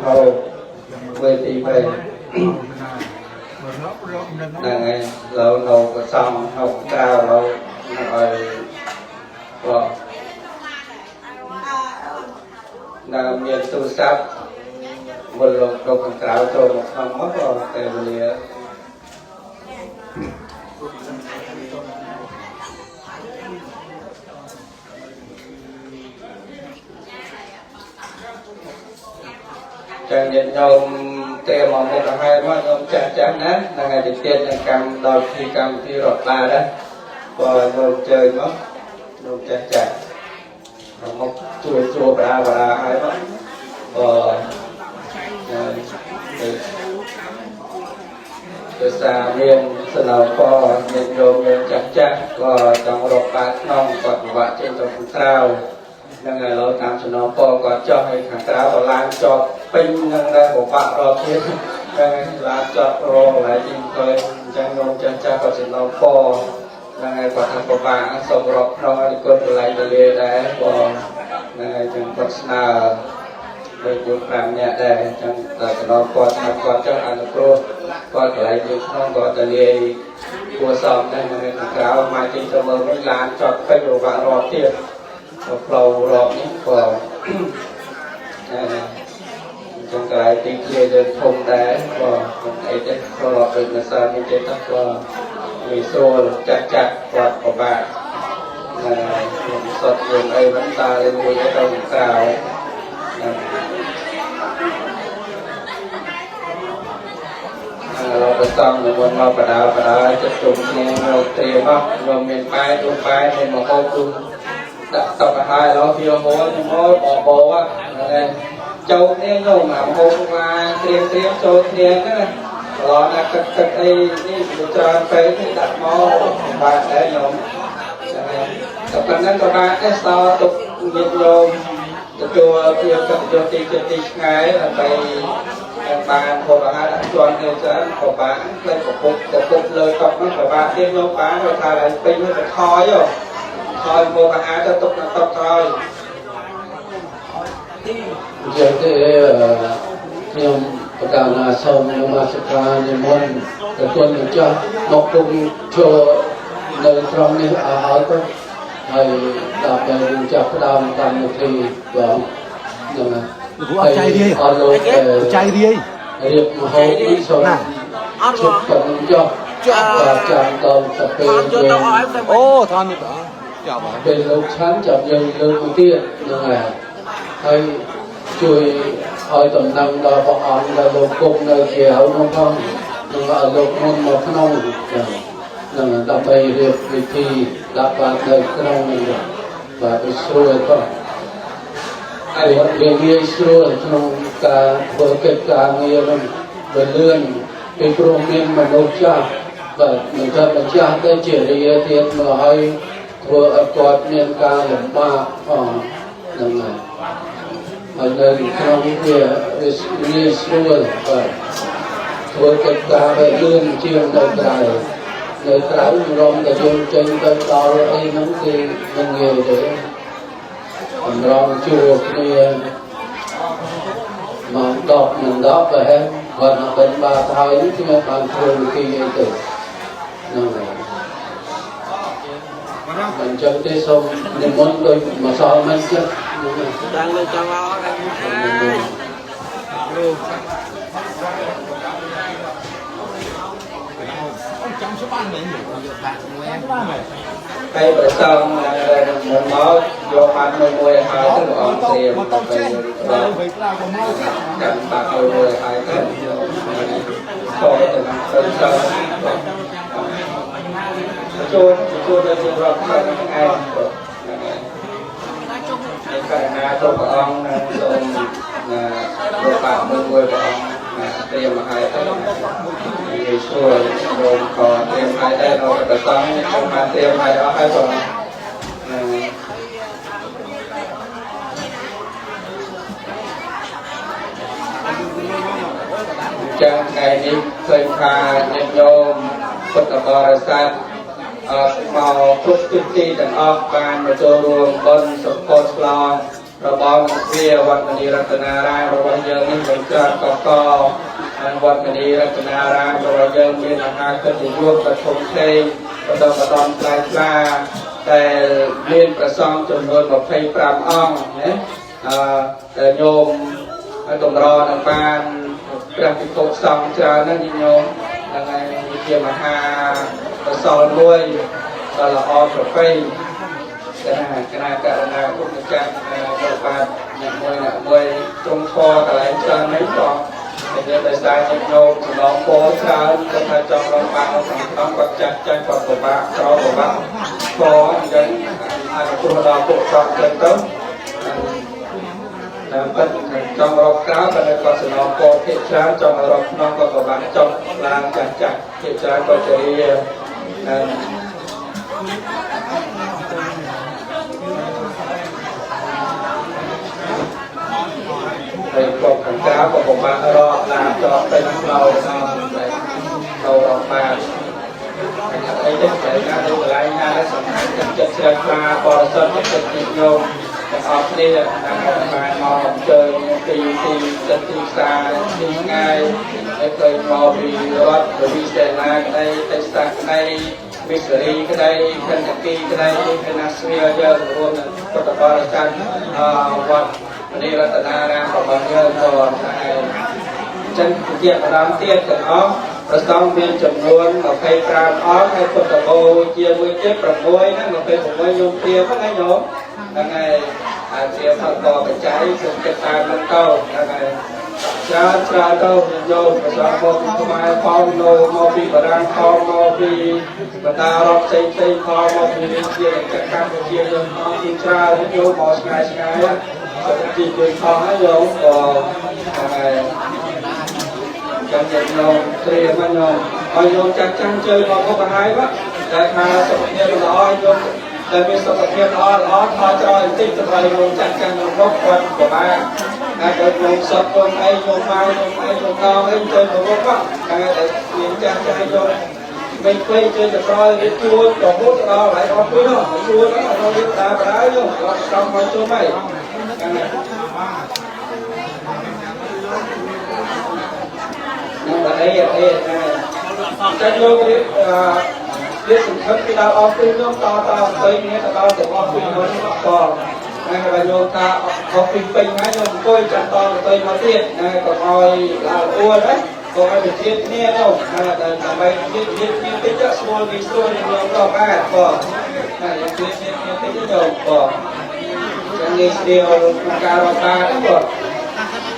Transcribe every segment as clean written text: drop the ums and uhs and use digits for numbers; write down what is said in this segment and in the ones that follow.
ហូប1 2 3ហ្នឹងហើយឡូវនៅកសងនៅក្រៅឡូវឲ្យគាត់នៅមានទូរស័ព្ទមុនលោកទៅខាងក្រៅចូលមកក្នុងមកក៏ពេលវេលា ចឹងញាតិញោមត្រៀមមកមុខទៅហើយមកញោមចាស់ចាស់ណាហ្នឹងហើយទៅទៀតនឹងកម្មដល់ពិធីកម្មវិធីរដ្ឋបាលដែរបើញោមជើញមកញោមចាស់ចាស់មកមុខជួយជួបដាបដាហើយមកបើដោយសារមានសំណពរញាតិញោមយើងចាស់ចាស់ក៏ចង់រកបាតក្នុងគាត់ពិបាកចេញទៅខាងក្រៅហ្នឹងហើយឡូវតាមសំណពរគាត់ចោះឲ្យខាងក្រៅក៏ឡើងជាប់ពេញហ្នឹងដែរពិបាករកទៀតហ្នឹងហើយឡើងជាប់រកកន្លែងទីអង្គុយអញ្ចឹងញោមចាស់ចាស់គាត់សំណពរហ្នឹងហើយគាត់ថាពិបាកសូមរកក្នុងឲ្យគុណកន្លែងទលាដែរបងហ្នឹងហើយចឹងគាត់ស្នើ3 4 5នាក់ដែរអញ្ចឹងតែកណ្ដោគាត់ថាគាត់ចង់អនុគ្រោះគាត់កន្លែងយើងក្នុងក៏ទលាយគួរសមដែរនៅខាងក្រៅមកចេញទៅមើលវិញឡានចតពេញពិបាករកទៀតផ្លូវរកនេះក៏អញ្ចឹងកន្លែងទីធ្លាយើងធំដែរក៏មិនអីទេក៏រកដូចម្សិលនេះទេទៅក៏ងាយស្រួលចាស់ចាស់គាត់ពិបាកខ្ញុំសុទ្ធយើងអីមិនតាលេមួយទៅក្រៅហ្នឹងเราប្រសងនិមន្តមកបដាបដាចិត្តជុំគ្នាមកត្រៀមមកខ្ញុំមានបាយទូបាយមានមហូបទូដាក់តុកឲ្យហើយឡូវវាហូរមកបបោហ្នឹងហើយចូលគ្នាញោមអាមហូបមកត្រៀមត្រៀមចូលគ្នាហ្នឹងណាឡងណាទឹកទឹកអីនេះវាច្រើនពេកនេះដាក់មកបានដែរញោមហ្នឹងហើយតែប៉ុណ្្នឹងក៏បានដែរសល់ទុកញាតិញោមទទួលជាកិត្តិយសទីចិត្តទីឆ្ងាយដើម្បីបានហូបអាហារដាក់ជាន់គ្នាច្រើនក៏បានផ្លេចប្រពុកប្រពុកលើតុហ្នឹងក៏បានទៀតញោមបានគាត់ថាឡើងពេញទៅថយថយមកអាហារទៅទុកនៅតុក្រោយ ចឹងទេខ្ញុំប្រកាសណាសូមនមស្ការនិមន្តប្រគុណម្ចាស់មកគុំចូលនៅត្រង់នេះអស់ហើយទៅហើយដល់ពេលយើងចាប់ផ្ដើមកម្មវិធីបងហ្នឹង លោកគ្រូអត់ចៃរាយ អស់លោក ចៃរាយ រៀបមហោនេះសូម ណា អត់ ជប់ បង ប៉ុណ្ណឹងចុះបាទចាំដល់ទៅពេល យកទៅអស់ហើយ អូថននេះបងចាប់ហើយ ពេលលោកឆាន់ចាប់យើងលើកមកទៀតហ្នឹងហើយហើយជួយឲ្យតំណែងដល់ព្រះអង្គដែលលោកគង់នៅក្រៅនោះផងនឹងឲ្យលោកមុនមកក្នុងហ្នឹងដើម្បីរៀបវិធីដាក់បាននៅក្នុងនេះបាទវាស្រួលផង ហើយ វាងាយស្រួលក្នុងការធ្វើកិច្ចការងារហ្នឹងវាលឿនពីព្រោះមានមនុស្សចាស់បាទមិនថាម្ចាស់ទៅជារាទៀតមកឲ្យធ្វើឲ្យគាត់មានការលំបាកផងហ្នឹងហើយហើយនៅក្នុងវាវាងាយស្រួលបាទធ្វើកិច្ចការវាលឿនជាងនៅក្រៅនៅក្រៅរំតែយើងចេញទៅដល់អីហ្នឹងគឺមិនងាយទេ តម្រង់ជួរគ្នាម៉ោង10និង10ប្រហែលគាត់មកបិណ្ឌបាតហើយនេះខ្ញុំបានធ្វើវិធីអីទៅហ្នឹងហើយអញ្ចឹងទេសូមនិមន្តដោយម្សិលមិញចឹងហ្នឹងហើយ ដល់លើចង់មកលោក ចាំច្បាស់មែនយកបាក់មួយច្បាស់មែន ហើយប្រសងដែលមុនមកយកបានមួយមួយឲ្យហើយទៅព្រះអង្គត្រៀម មកទៅ ទៅ ចេះ ដល់ ទៅក្លាក៏មកទៀត កាន់បាក់មួយមួយឲ្យហើយទៅខទៅទៅសងចូលចូលទៅជារាប់ខែហ្នឹងឯងហ្នឹងហើយនេះករណាទៅព្រះអង្គនឹងសូមណាលោកបាក់មួយមួយព្រះអង្គណាត្រៀមមកឲ្យទៅនិយាយស្រួលរោមក៏ត្រៀមឲ្យដែរដល់ប្រសងខ្ញុំបានត្រៀមឲ្យអស់ហើយបងហ្នឹង ចឹងថ្ងៃនេះឃើញថាញាតិញោមពុទ្ធបរិស័ទអត់មកគ្រប់ទិសទីទាំងអស់បានមកចូលរួមបុណ្យសម្ពោធឆ្លង របងនឹងទ្វារវត្តមនីរតនារាមរបស់យើងនេះមិនច្រើនកកហើយវត្តមនីរតនារាមរបស់យើងមានមហាកិត្តិយសដ៏ធំធេងបណ្ដុះបណ្ដាលថ្លៃថ្លាតែមានព្រះសង្ឃចំនួន25អង្គណាអឺតែញោមហើយកម្រនឹងបានព្រះភិក្ខុសង្ឃច្រើនណាស់ញោមហ្នឹងហើយជាមហាកុសលមួយដ៏ល្អប្រពៃគណៈគណៈករណាគុណចាស់លោកបាទអ្នកមួយអ្នកមួយទ្រង់ធរកន្លែងច្រើននេះក៏តែដោយសារញាតិញោមសំឡងពោច្រើនគាត់ថាចង់រងបាននៅក្នុងក្នុងគាត់ចាស់ចាស់គាត់ពិបាកក្រពិបាកធរអញ្ចឹងអាចគ្រោះដល់ពួកគាត់ចឹងទៅតាមពិតចង់រកក្រៅតែគាត់សំឡងពោភាគច្រើនចង់រកក្នុងក៏ពិបាកចង់ឡើងចាស់ចាស់ភាគច្រើនក៏ជារាហើយក៏ខាងក្រៅក៏ពិបាករកឡានចតពេញផ្លូវដល់ទៅរកបានអីទេតែណានៅកន្លែងណាដែលសំខាន់ចិត្តជ្រះថ្លាបរិសុទ្ធចិត្តញាតិញោមទាំងអស់គ្នាដែលបានមកអញ្ជើញទីទីចិត្តទីផ្សារទីឆ្ងាយហើយឃើញមកពីរដ្ឋលូវីសេឡាក្តីតិចសាសក្តីមីសេរីក្តីខិនតាគីក្តីខេណាស្វីយើងរួមនឹងពុទ្ធបរិស័ទវត្តមនីរតនារាមរបស់យើងក៏តែចឹងជាម្ដងទៀតទាំងអស់ព្រះសង្ឃមានចំនួន25អង្គហើយពុទ្ធបូជាមួយទៀត6ហ្នឹង26ញោមព្រាមហ្នឹងញោមហ្នឹងហើយអាជាផលកបច្ច័យសូមគិតតាមនឹងទៅហ្នឹងហើយច្រើនច្រើនទៅញោមព្រះសង្ឃមកពីខ្មែរផងមកពីបារាំងផងមកពីបណ្ដារដ្ឋផ្សេងផ្សេងផងមកពីរាជាណាចក្រកម្ពុជាយើងផងជាច្រើនញោមមកឆ្ងាយឆ្ងាយសុខជីជួយផងហើយញោមក៏ហ្នឹងហើយចាំញាតិញោមត្រៀមញោមឲ្យញោមចាស់ចាស់ជើងមកមុខហើយបាទតែថាសុខភាពល្អឲ្យញោមតែមានសុខភាពល្អល្អថយក្រោយបន្តិចសម្រាប់ញោមចាស់ចាស់នៅមុខគាត់ពិបាកតែដល់ញោមសពគុណអីញោមម៉ៅញោមអីញោមដងអីជើងមកមុខបាទតែមានចាស់ចាស់ញោមមិនពេញជើងទៅក្រោយវាជួនរហូតដល់ហើយអត់ពេញនោះជួនហ្នឹងអត់រៀបតាមបណ្ដោយញោមអត់សំមកជួនហើយហ្នឹងនឹងអីអីតែចាច់លោករៀបរៀបសង្ឃឹមពីដល់អស់ពីនោះតតអង្គុយនេះទៅដល់ទាំងអស់ពីនោះក៏ហើយបើញោមថាអស់ពីពេញហើយញោមអង្គុយចាំតអង្គុយមកទៀតណាកុំឲ្យឡើងអួនណាកុំឲ្យវិជាគ្នានោះដើម្បីវិជាគ្នាតិចស្រួលងាយស្រួលញោមក៏បានក៏ហើយវិជាគ្នាតិចញោមក៏ចឹងងាយស្រួលក្នុងការរកបានក៏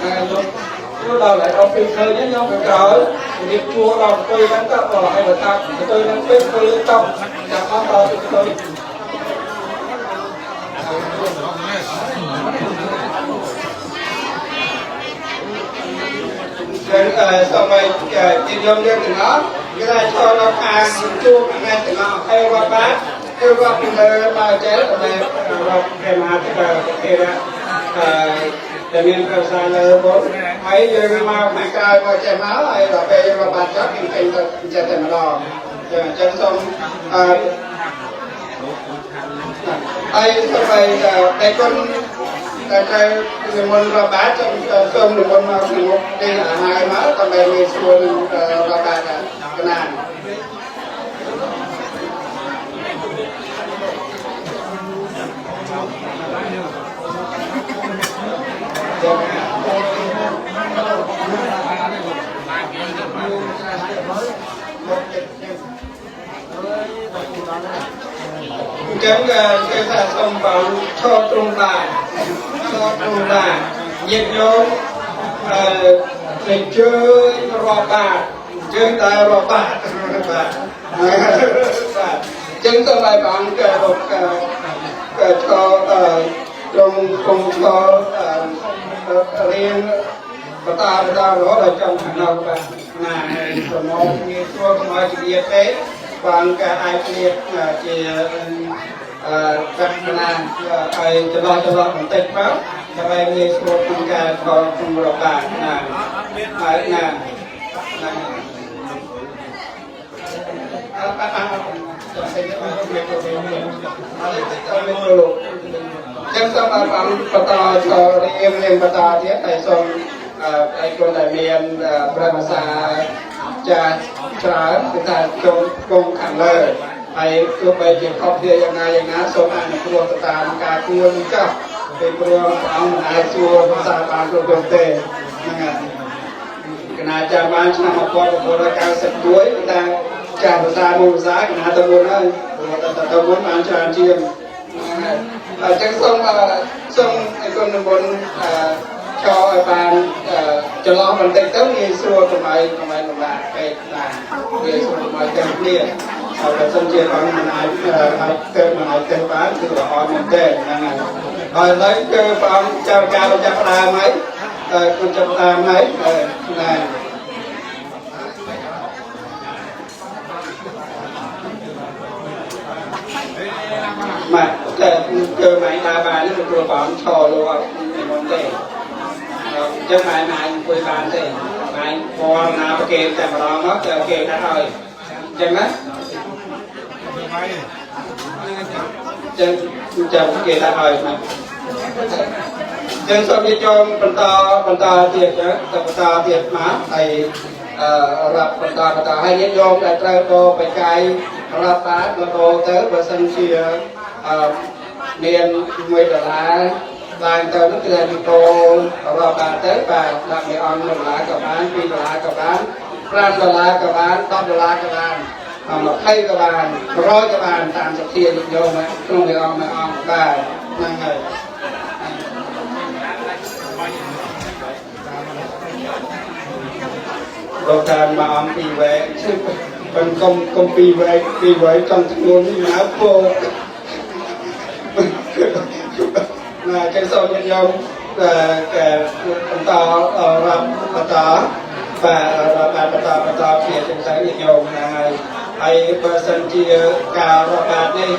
ហើយញោមជួដល់ហើយអស់ពីឃើញញោមក្រោយរៀបជួដល់អង្គុយហ្នឹងក៏ឲ្យបើតាអង្គុយហ្នឹងពេកអង្គុយលើតុចាំអស់ដល់អង្គុយ ចឹងសូមឲ្យញាតិញោមយើងទាំងអស់គេថាចូលដល់ខាងជួបខាងទាំងអស់ហើយរាប់បាទគឺរាប់ពីលើមកចេះដើម្បីរាប់ព្រះមហាទេវៈអឺដែលមានប្រសាលើបុត្រហើយយើងមកខាងក្រោយមកចេះមកហើយដល់ពេលយើងរាប់បាត់ចប់យើងចេញទៅចេះតែម្ដងចឹងអញ្ចឹងសូមអឺហើយសូមឲ្យតែគុណតែត្រូវនិមន្តរាប់បាតសូមនិមន្តមកក្នុងមុខនេះហើយមកដើម្បីងាយស្រួលនឹងរាប់បាតកណាចឹងគេថាសូមបងឈរទ្រង់បានឈរទ្រង់បានញាតិញោមអឺទៅជើញរាប់បាតជើញតែរាប់បាតបាទបាទចឹងសូមឲ្យបងក៏ឈរត្រង់គង់ឈររៀងបន្តបន្តរហូតដល់ចំខាងនោះបាទណាប្រមោងាយស្រួលកុំឲ្យជាពេកបងក៏អាចរៀបជាកាត់ណាឲ្យចន្លោះចន្លោះបន្តិចមកដើម្បីងាយស្រួលក្នុងការថតក្នុងរបាណាហើយណាណាអើបាទបាទចាំតែមកមកទៅវិញអត់ទេទៅវិញលោក ចឹងសូមឲ្យព្រះអង្គបន្តចូលរៀមរៀងបន្តទៀតហើយសូមអីគុណដែលមានព្រះភាសាចាស់ច្រើនគឺថាចូលគង់ខាងលើហើយទោះបីជាខុសគ្នាយ៉ាងណាយ៉ាងណាសូមអនុគ្រោះទៅតាមការគួរនឹងចោះពីព្រោះព្រះអង្គមិនអាចសួរភាសាបានគ្រប់គ្រងទេហ្នឹងហើយកណាចាំបានឆ្នាំ1991គឺថាចាស់ភាសាមួយភាសាកណាទៅមុនហើយព្រោះតែទៅមុនបានច្រើនជាងអញ្ចឹងសូមសូមឲ្យគុណនិមន្តចោឲ្យបានចន្លោះបន្តិចទៅងាយស្រួលកុំឲ្យកុំឲ្យលំបាកពេកណាងាយស្រួលកុំឲ្យទាំងគ្នាហើយបើសិនជាបងមិនអាចអាចទៅមិនអាចទៅបានគឺល្អមែនទែនហ្នឹងហើយហើយឥឡូវគឺព្រះអង្គចៅការចាប់ផ្ដើមហើយតែគុណចាប់ផ្ដើមហើយណាមកតែគឺម៉ែដើរបាននេះព្រោះព្រះអង្គឈរលោកអត់និមន្តទេអញ្ចឹងម៉ែម៉ែអង្គុយបានទេម៉ែពណ៌ណាប្រគេនតែម្ដងមកតែគេដាក់ឲ្យអញ្ចឹងណាចឹងចាំគេដាក់ឲ្យមកចឹងសូមញាតិញោមបន្តបន្តទៀតចឹងទៅបន្តទៀតមកហើយអឺរាប់បន្តបន្តហើយញាតិញោមដែលត្រូវដូរបច្ច័យរាប់បានក៏ដូរទៅបើសិនជាអឺមាន1ដុល្លារឡើងទៅនោះគឺថាពីដូររាប់បានទៅបាទដាក់មួយអង្គ1ដុល្លារក៏បាន2ដុល្លារក៏បាន5ដុល្លារក៏បាន10ដុល្លារក៏បាន20ក៏បាន100ក៏បានតាមសទ្ធាញាតិញោមក្នុងមួយអង្គមួយអង្គបាទហ្នឹងហើយលោកតាមមកអង្គពីវែកប៉ុនកុំកុំពីវែកពីវែកចង់ធ្ងន់នេះណាពោណាចឹងសូមញាតិញោមកែបន្តរាប់បន្តបាទរាប់បានបន្តបន្តគ្នាចឹងទៅញាតិញោមហ្នឹងហើយហើយបើសិនជាការរាប់បាតនេះ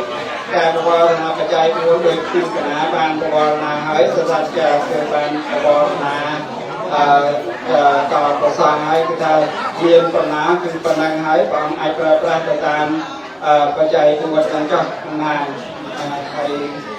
ការបវរណាបច្ច័យ4ដោយខ្ញុំកណាបានបវរណាហើយសម្រាប់ជាគឺបានបវរណាអឺក៏ប្រសងហើយគឺថាមានប៉ុណ្ណាគឺប៉ុណ្ណឹងហើយព្រះអង្គអាចប្រើប្រាស់ទៅតាមបច្ច័យ4ហ្នឹងចុះណាហើយ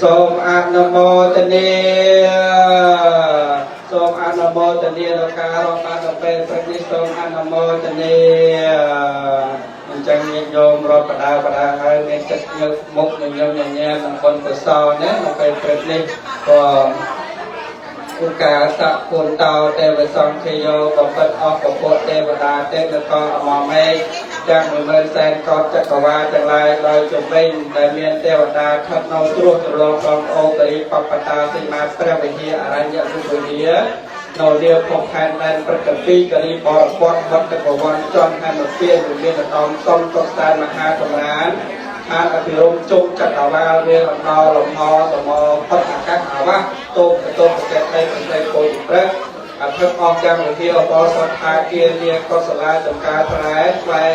សូមអនុមោទនាសូមអនុមោទនាដល់ការរាប់បានដល់ពេលព្រឹកនេះសូមអនុមោទនាអញ្ចឹងញាតិញោមរាប់បដាបដាហើយមានចិត្តញើមុខញញឹមញញែមនឹងបុណ្យកុសលណានៅពេលព្រឹកនេះក៏ឧកាសៈពុនតោទេវសង្ឃយោបំពេញអស់ពពួកទេវតាទេពកអមមេឃទាំង10000សែនកោតចក្រវាលទាំងឡាយដោយជំវិញដែលមានទេវតាស្ថិតនៅត្រួសត្រងដងអូបរិបបតាសីមាព្រះវិហារអរញ្ញវិហារនៅលាភពផែនដែនព្រឹកពីកលីបរពតវត្តកវ័នចន្ទហនុពានមានឧត្តមសំតុកសែនមហាសម្រានឋានអភិរមជុំចក្រវាលវាលំដល់លំហសមផុតអាកាសអាវាសតូបតូបប្រតិប្រតិពោធិព្រឹកអធិអស់ទាំងវិធីអបសន្តាគារាកុសលាចំការត្រែស្វែ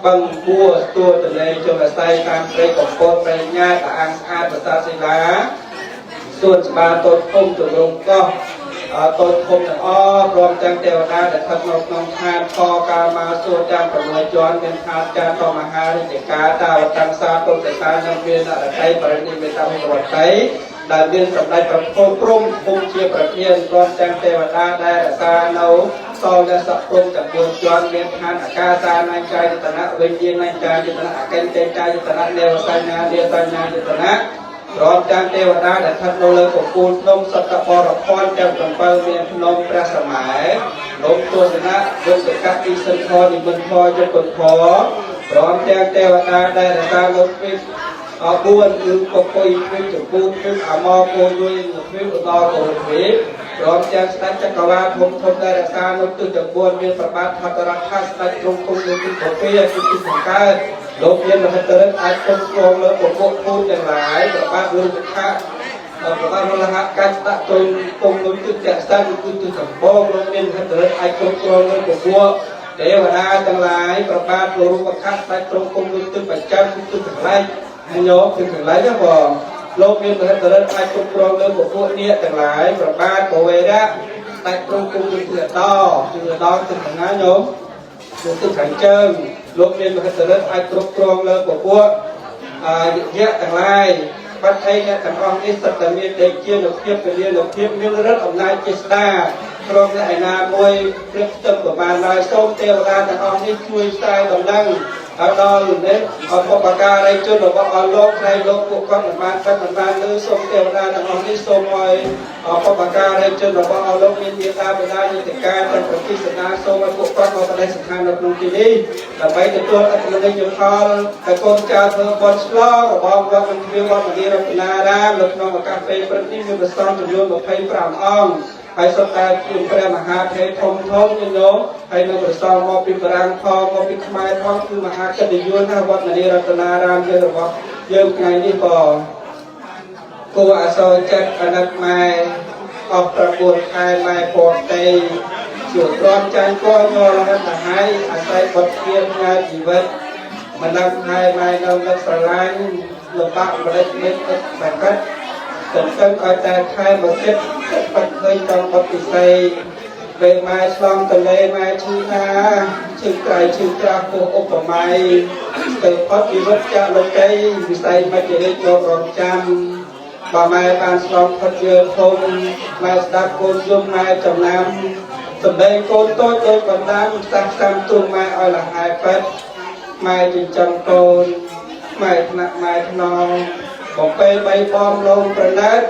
បឹងបួស្ទួទលេជលស័យតាមព្រៃកំពតព្រៃញ៉ែតាអាងស្អាតប្រាសាទសិលាសួនច្បារតូចធំទម្រង់កោះតូចធំទាំងអស់ព្រមទាំងទេវតាដែលស្ថិតនៅក្នុងឋានខកាមាសួរទាំង6ជាន់មានឋានចាតមហារាជការតាវតាំងសាទុតិសានិងមានអរតីបរិនិមិត្តវិវតីដែលមានសម្ដេចព្រះពោព្រំភូមិជាប្រធានព្រមទាំងទេវតាដែលរក្សានៅសលและសព្រំទាំង4ជាន់មានឋានអាកាសានញ្ចាយតនៈវិញ្ញាណញ្ចាយតនៈអកិញ្ចញ្ចាយតនៈនេវសញ្ញានេសញ្ញាយតនៈព្រមទាំងទេវតាដែលស្ថិតនៅលើកំពូលភ្នំសត្វបរភ័ណ្ឌទាំង7មានភ្នំព្រះសម័យភ្នំទស្សនៈវិសកៈអ៊ីសិនធនិមិត្តធយុគធព្រមទាំងទេវតាដែលរក្សាលោកទ្វីប4គឺកពុយទ្វីបចម្ពោះទ្វីបអមរពោយទ្វីបឧត្តរកុទ្វីបព្រមទាំងស្ដេចចក្រវាលធំធំដែលរក្សានៅទិសទាំង4មានប្របាទហត្ថរដ្ឋាស្ដេចទ្រង់គង់នៅទិសពពាគឺទិសខាងកើតលោកមានមហិទ្ធិឫទ្ធិអាចគ្រប់គ្រងលើពពួកពូជទាំងឡាយប្របាទវិរុទ្ធៈ ប្របាទរលហកាច់ដាក់ទ្រង់ពងនោះទិសតសិនគឺទិសដំបងលោកមានហិទ្ធិឫទ្ធិអាចគ្រប់គ្រងលើពពួកទេវតាទាំងឡាយប្របាទរូបខៈដាច់ទ្រង់ពងនោះទិសប្រចាំគឺទិសកន្លែងញោមទិសកន្លែងណាបងលោកមានមហិទ្ធិឫទ្ធិអាចគ្រប់គ្រងលើពពួកនាគទាំងឡាយប្របាទកវេរៈដាច់ទ្រង់ពងនោះទិសអដទិសអដទិសខាងណាញោមទិសខាងជើងលោកមានមហិទ្ធិឫទ្ធិអាចគ្រប់គ្រងលើពពួកយៈទាំងឡាយបាត់អីអ្នកទាំងអស់នេះសិតតែមានដេកជានុភាពពលានុភាពមានឫទ្ធិអំណាចជាស្ដាក្រុមអ្នកឯណាមួយព្រឹកស្ទឹងប្រមាណឡើយសូមទេវតាទាំងអស់នេះជួយផ្សាយដំណឹងឲ្យដល់នេះអបបការីជនរបស់អស់លោកក្រែងលោកពួកគាត់មិនបានស្ដាប់មិនបានឮសូមទេវតាទាំងអស់នេះសូមឲ្យអបបការីជនរបស់អស់លោកមានមេត្តាបិតាយតិកាទាំងប្រតិសនាសូមឲ្យពួកគាត់មកបដិស្ថាននៅក្នុងទីនេះដើម្បីទទួលអត្ថន័យផលតែកូនចៅធ្វើបុណ្យឆ្លងរបស់វត្តមន្ទ្រាវត្តមនីរតនារាមនៅក្នុងឱកាសពេលព្រឹកនេះមានព្រះសង្ឃចំនួន25អង្គហើយសុទ្ធតែជាព្រះមហាថេរធំធំញោមហើយនៅព្រះសង្ឃមកពីបារាំងផងមកពីខ្មែរផងគឺមហាកិត្តិយសណាវត្តមនីរតនារាមយើងរបស់យើងថ្ងៃនេះក៏គួរអសរចិត្តអាណិតម៉ែអស់9ខែម៉ែពណ៌ទេជួទ្រាំចាញ់កញរហិតទៅហើយអាស្រ័យបុត្រជាផ្ញើជីវិតមិនដឹងខែម៉ែនៅនឹកស្រឡាញ់លំបាកម្លេចមិនទឹកបាកាត់ទន្ទឹមឲ្យតែខែមកចិត្តបាត់ឃើញចង់បុត្រពិសីពេលម៉ែឆ្លងទលេម៉ែឈឺណាឈឺក្រៃឈឺក្រាស់ពោះឧបមាទៅផុតជីវិតចាក់លោកីវិស័យមជ្ឈរាជលោករងចាំបើម៉ែបានឆ្លងផុតយើងធំម៉ែស្ដាប់កូនយំម៉ែចំណាំសម្ដែងកូនតូចដូចបណ្ដាំសាស់សាំទ្រុងម៉ែឲ្យលហែប៉ិតម៉ែចិញ្ចឹមកូនម៉ែថ្នាក់ម៉ែថ្នមបំពេបីបំលងប្រណិត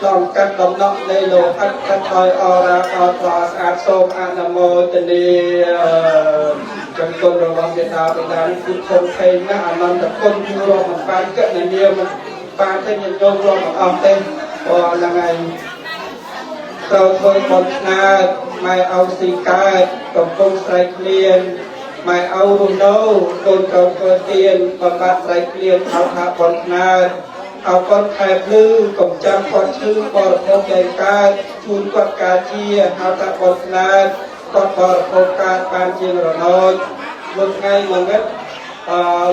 លងកាត់ដំណក់នៃលោហិតកាត់ដោយអរាអត់ល្អស្អាតសូមអនុមោទនាចង្គគុណរបស់មេតាបិតានេះគឺធំធេងណាស់អនន្តគុណគឺរាប់មិនបានកណនាមិនបានទេញោមរាប់មិនអស់ទេព្រោះហ្នឹងហើយត្រូវធ្វើបុណ្យឆ្នើតម៉ែឪស៊ីកើតកំពុងស្រែកឃ្លានម៉ែឪរស់នៅកូនត្រូវធ្វើទានបំបត្តិស្រែកឃ្លានហៅថាបុណ្យឆ្នើតអរគុណខែភ្លឺកុំចាំគាត់ឈឺបរិភោគយ៉ាងកើតជូនគាត់ការជាហៅថាបុណ្យឆ្នើតគាត់បរិភោគកើតបានជាងរណោចមួយថ្ងៃមួយងឹត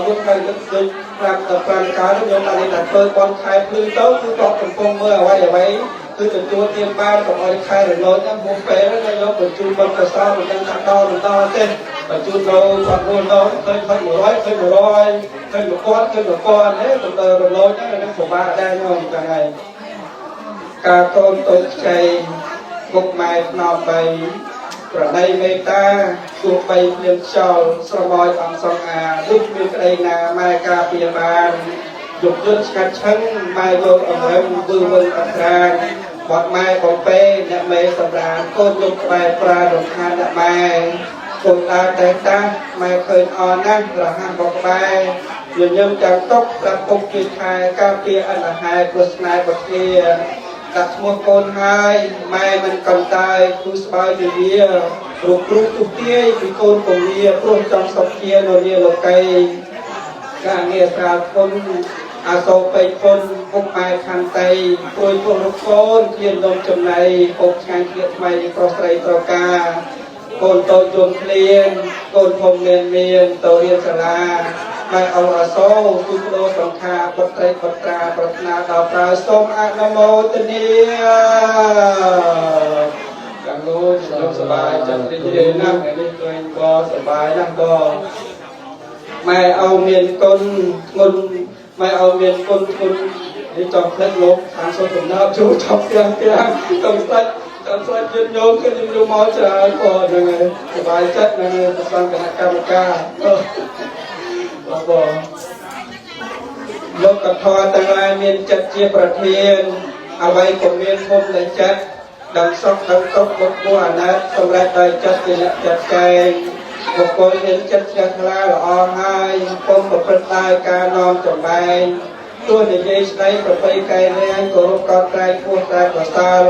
មួយថ្ងៃងឹតដូច5ដល់5កើតខ្ញុំបានតែធ្វើបុណ្យខែភ្លឺទៅគឺគាត់កំពុងមើលអ្វីអ្វីគឺទទួលទានបានកុំឲ្យខែរណោចហ្នឹងមុខពេលហ្នឹងយកបញ្ជូនបុណ្យកុសលមិនដឹងថាដល់មិនដល់ទេបញ្ជូនទៅគាត់រស់នៅឃើញ100ឃើញ100ឃើញ1000ឃើញ1000ទេទៅដល់រលូចហ្នឹងនឹងពិបាកដែរញោមចឹងហើយការកូនតូចខ្ចីពុកម៉ែថ្នមបីប្រណីមេត្តាទោះបីភ្លៀងខ្យល់ស្រមោចអង្គសង្ហាដូចមានក្តីណាម៉ែការពារបានយប់យន់ស្កាត់ឆឹងម៉ែយកអង្រឹងវឺវិលអត្រាបត់ម៉ែបំពេអ្នកមេសម្រានកូនយប់ក្បែរប្រារំខានអ្នកម៉ែកូនដើរតែតាម៉ែឃើញអរណាស់រហ័សបក្បែរញញឹមចាំຕົកប្រាប់ពុកជាខែការពារអន្តហែព្រោះស្នេហ៍បគ្នាដាក់ឈ្មោះកូនហើយម៉ែមិនកន្តើយគូស្បើយវិវារូបគ្រូទុទាយពីកូនពងាព្រោះចង់សុខជានរាលោកីការងារស្រាលគុណអាសូរពេកគុណពុកម៉ែខន្តីព្រួយពុះរូបកូនឃ្លាននំចំណីពុកឆ្ងាញ់ឃ្លាតថ្មីប្រុសស្រីត្រូវការកូនតូចយំឃ្លានកូនធំមានមានទៅរៀនសាលាម៉ែឪអាសូរគឺក្លោសង្ខាបុត្រីបុត្រាប្រាថ្នាដល់ប្រើសូមអនុមោទនាទាំងលោកខ្ញុំសប្បាយចិត្តរីករាយណាស់ថ្ងៃនេះឃើញក៏សប្បាយណាស់ក៏ម៉ែឪមានគុណធ្ងន់ម៉ែឪមានគុណធ្ងន់នេះចង់ផ្លិតលោកខាងសូមកំណើតចូលចប់ទាំងទាំងចង់ស្ដេចចាំស្ដេចញាតិញោមឃើញញោមមកច្រើនក៏ហ្នឹងហើយសប្បាយចិត្តហ្នឹងប្រសងគណៈកម្មការបងបងលោកកថាទាំងឡាយមានចិត្តជាប្រធានអ្វីក៏មានភពនៃចិត្តដឹងសុខដឹងទុក្ខបុគ្គលអាណិតសម្រាប់ដោយចិត្តជាអ្នកចាត់ចែងបុគ្គលមានចិត្តជ្រះថ្លាល្អហើយពុំប្រព្រឹត្តដោយការនាំចម្បែងទោះនិយាយស្ដីប្របីកែរាងគោរពកោតក្រែងពោះតែប្រសើរ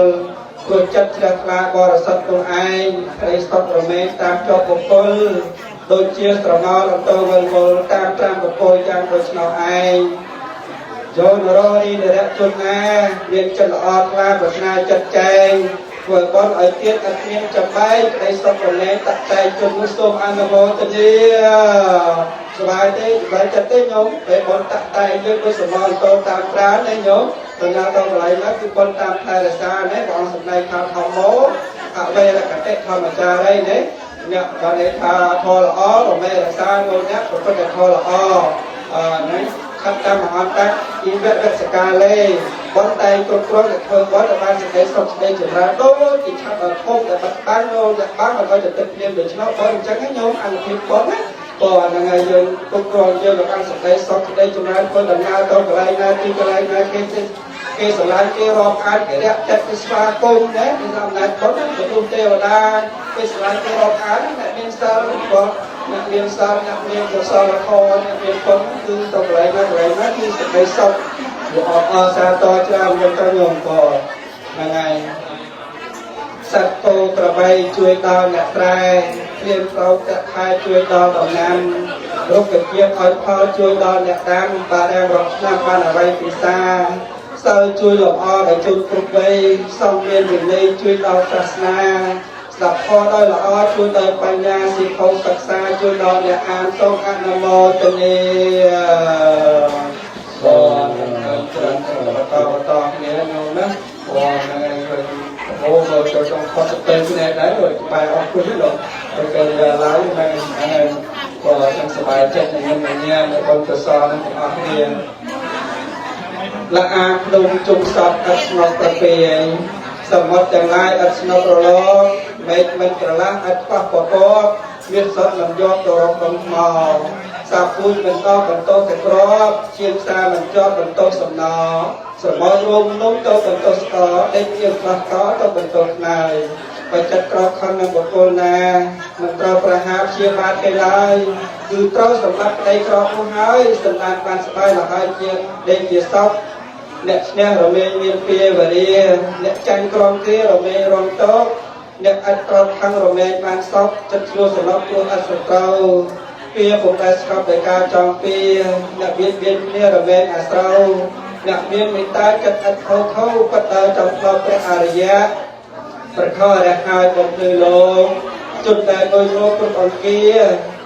ព្រោះចិត្តជ្រះថ្លាបរិសុទ្ធខ្លួនឯងក្តីសុខរមែងតាមជាប់បុគ្គលដូចជាស្រមោលអន្តរវិលវល់តាមត្រាំបកលយ៉ាងដូច្នោះឯង ចូលនររីនរជនណាមានចិត្តល្អថ្លាប្រាថ្នាចិត្តចែងធ្វើបុណ្យឲ្យទៀតអត់មានចំបែកក្តីសុខរលែងតាក់តែងជននោះសូមអនុមោទនាសប្បាយទេសប្បាយចិត្តទេញោមពេលបុណ្យតាក់តែងយើងដូចសមអន្តតាមត្រាណាញោមទៅណាដល់កន្លែងណាគឺបុណ្យតាមថែរក្សាណាព្រះអង្គសម្ដែងថាធម្មោអវេរកតិធម្មចារីណាអ្នកបានន័យថាធម៌ល្អរមែរក្សាលោកអ្នកប្រព្រឹត្តធម៌ល្អអឺហ្នឹងខត្តតាមអន្តៈអ៊ីវៈវសកាលេបុណ្យតែងគ្រប់គ្រាន់តែធ្វើបុណ្យឲ្យបានសេចក្តីសុខសេចក្តីចម្រើនដូចជាឆាប់ដល់ធំដែលបាត់បាំងលោកអ្នកបាំងឲ្យទៅទឹកភ្លៀងដូច្នោះបុណ្យអញ្ចឹងញោមអនុភាពបុណ្យណាក៏ហ្នឹងហើយយើងគ្រប់គ្រាន់យើងឲ្យបានសេចក្តីសុខសេចក្តីចម្រើនធ្វើដំណើរទៅកន្លែងណាទីកន្លែងណាគេគេស្រឡាញ់គេរាប់អានគេរាក់ចិត្តគេស្វាគមន៍ណាគេអំណាចបុណ្យទៅទេវតាគេស្រឡាញ់គេរាប់អានអ្នកមានសិលក៏អ្នកមានសិលអ្នកមានកុសលធម៌អ្នកមានបុណ្យគឺទៅកន្លែងណាកន្លែងណាគឺសេចក្តីសុខវាអបអរសាទរច្រើនយើងទៅញោមក៏ហ្នឹងហើយសត្វគោក្របីជួយដល់អ្នកស្រែព្រានប្រោកតខែជួយដល់ដំណាំរុក្ខជាតិឲ្យផលជួយដល់អ្នកដាំបារាំងរាប់ឆ្នាំបានអ្វីពិសាសិលជួយលម្អដល់ជនគ្រប់វ័យសង្ឃមានវិន័យជួយដល់សាសនាស្ដាប់ធម៌ដោយល្អជួយដល់បញ្ញាសិទ្ធិសិក្សាជួយដល់អ្នកអានសូមអនុមោទនាបងច្រើនបន្តបន្តគ្នាញោមណាបងហ្នឹងហើយអូមកចូលក្នុងខុសទៅគ្នាដែរដូចបែរអស់គុណលោកទៅគេឡើយហ្នឹងហើយក៏ចង់សប្បាយចិត្តនឹងញ៉ាំនៅបុណ្យកុសលនឹងទាំងអស់គ្នាលអាភ្នំជុំសពអត់ស្ងប់ប្រពេសមុទ្រទាំងឡាយអត់ស្ងប់រលកមេឃមិនក្រឡាស់អត់ខ្វះពពកមានសត្វមិនយកទៅរកដុំថ្មសាពូជមិនតបន្តទៅក្របជាងសាមិនជាប់បន្តសំណសមររួមនំទៅបន្តស្កដេកជាងខ្លះកទៅបន្តខ្នើយបើចិត្តក្រខំនឹងបុគ្គលណាមិនត្រូវប្រហារព្យាបាទគេឡើយគឺត្រូវសម្រាប់ប្តីក្រនោះហើយសម្ដានបានស្បាយលហើយជាដេកជាសពអ្នកឈ្នះរមែងមានពាវរាអ្នកចាញ់ក្រងគ្រារមែងរងតោកអ្នកអត់ក្រខាំងរមែងបានសពចិត្តឆ្លោះសម្រាប់ខ្លួនអត់សត្រូវពៀពុំដែលស្កប់ដោយការចងពៀអ្នកបៀតបៀនគ្នារមែងអាស្រូវអ្នកមានមេត្តាចិត្តអត់ខោខោក៏ដើរចំផ្លូវព្រះអរិយៈប្រខរះហើយបំភ្លឺលោកជនដែលដោយលោកគ្រប់អង្គា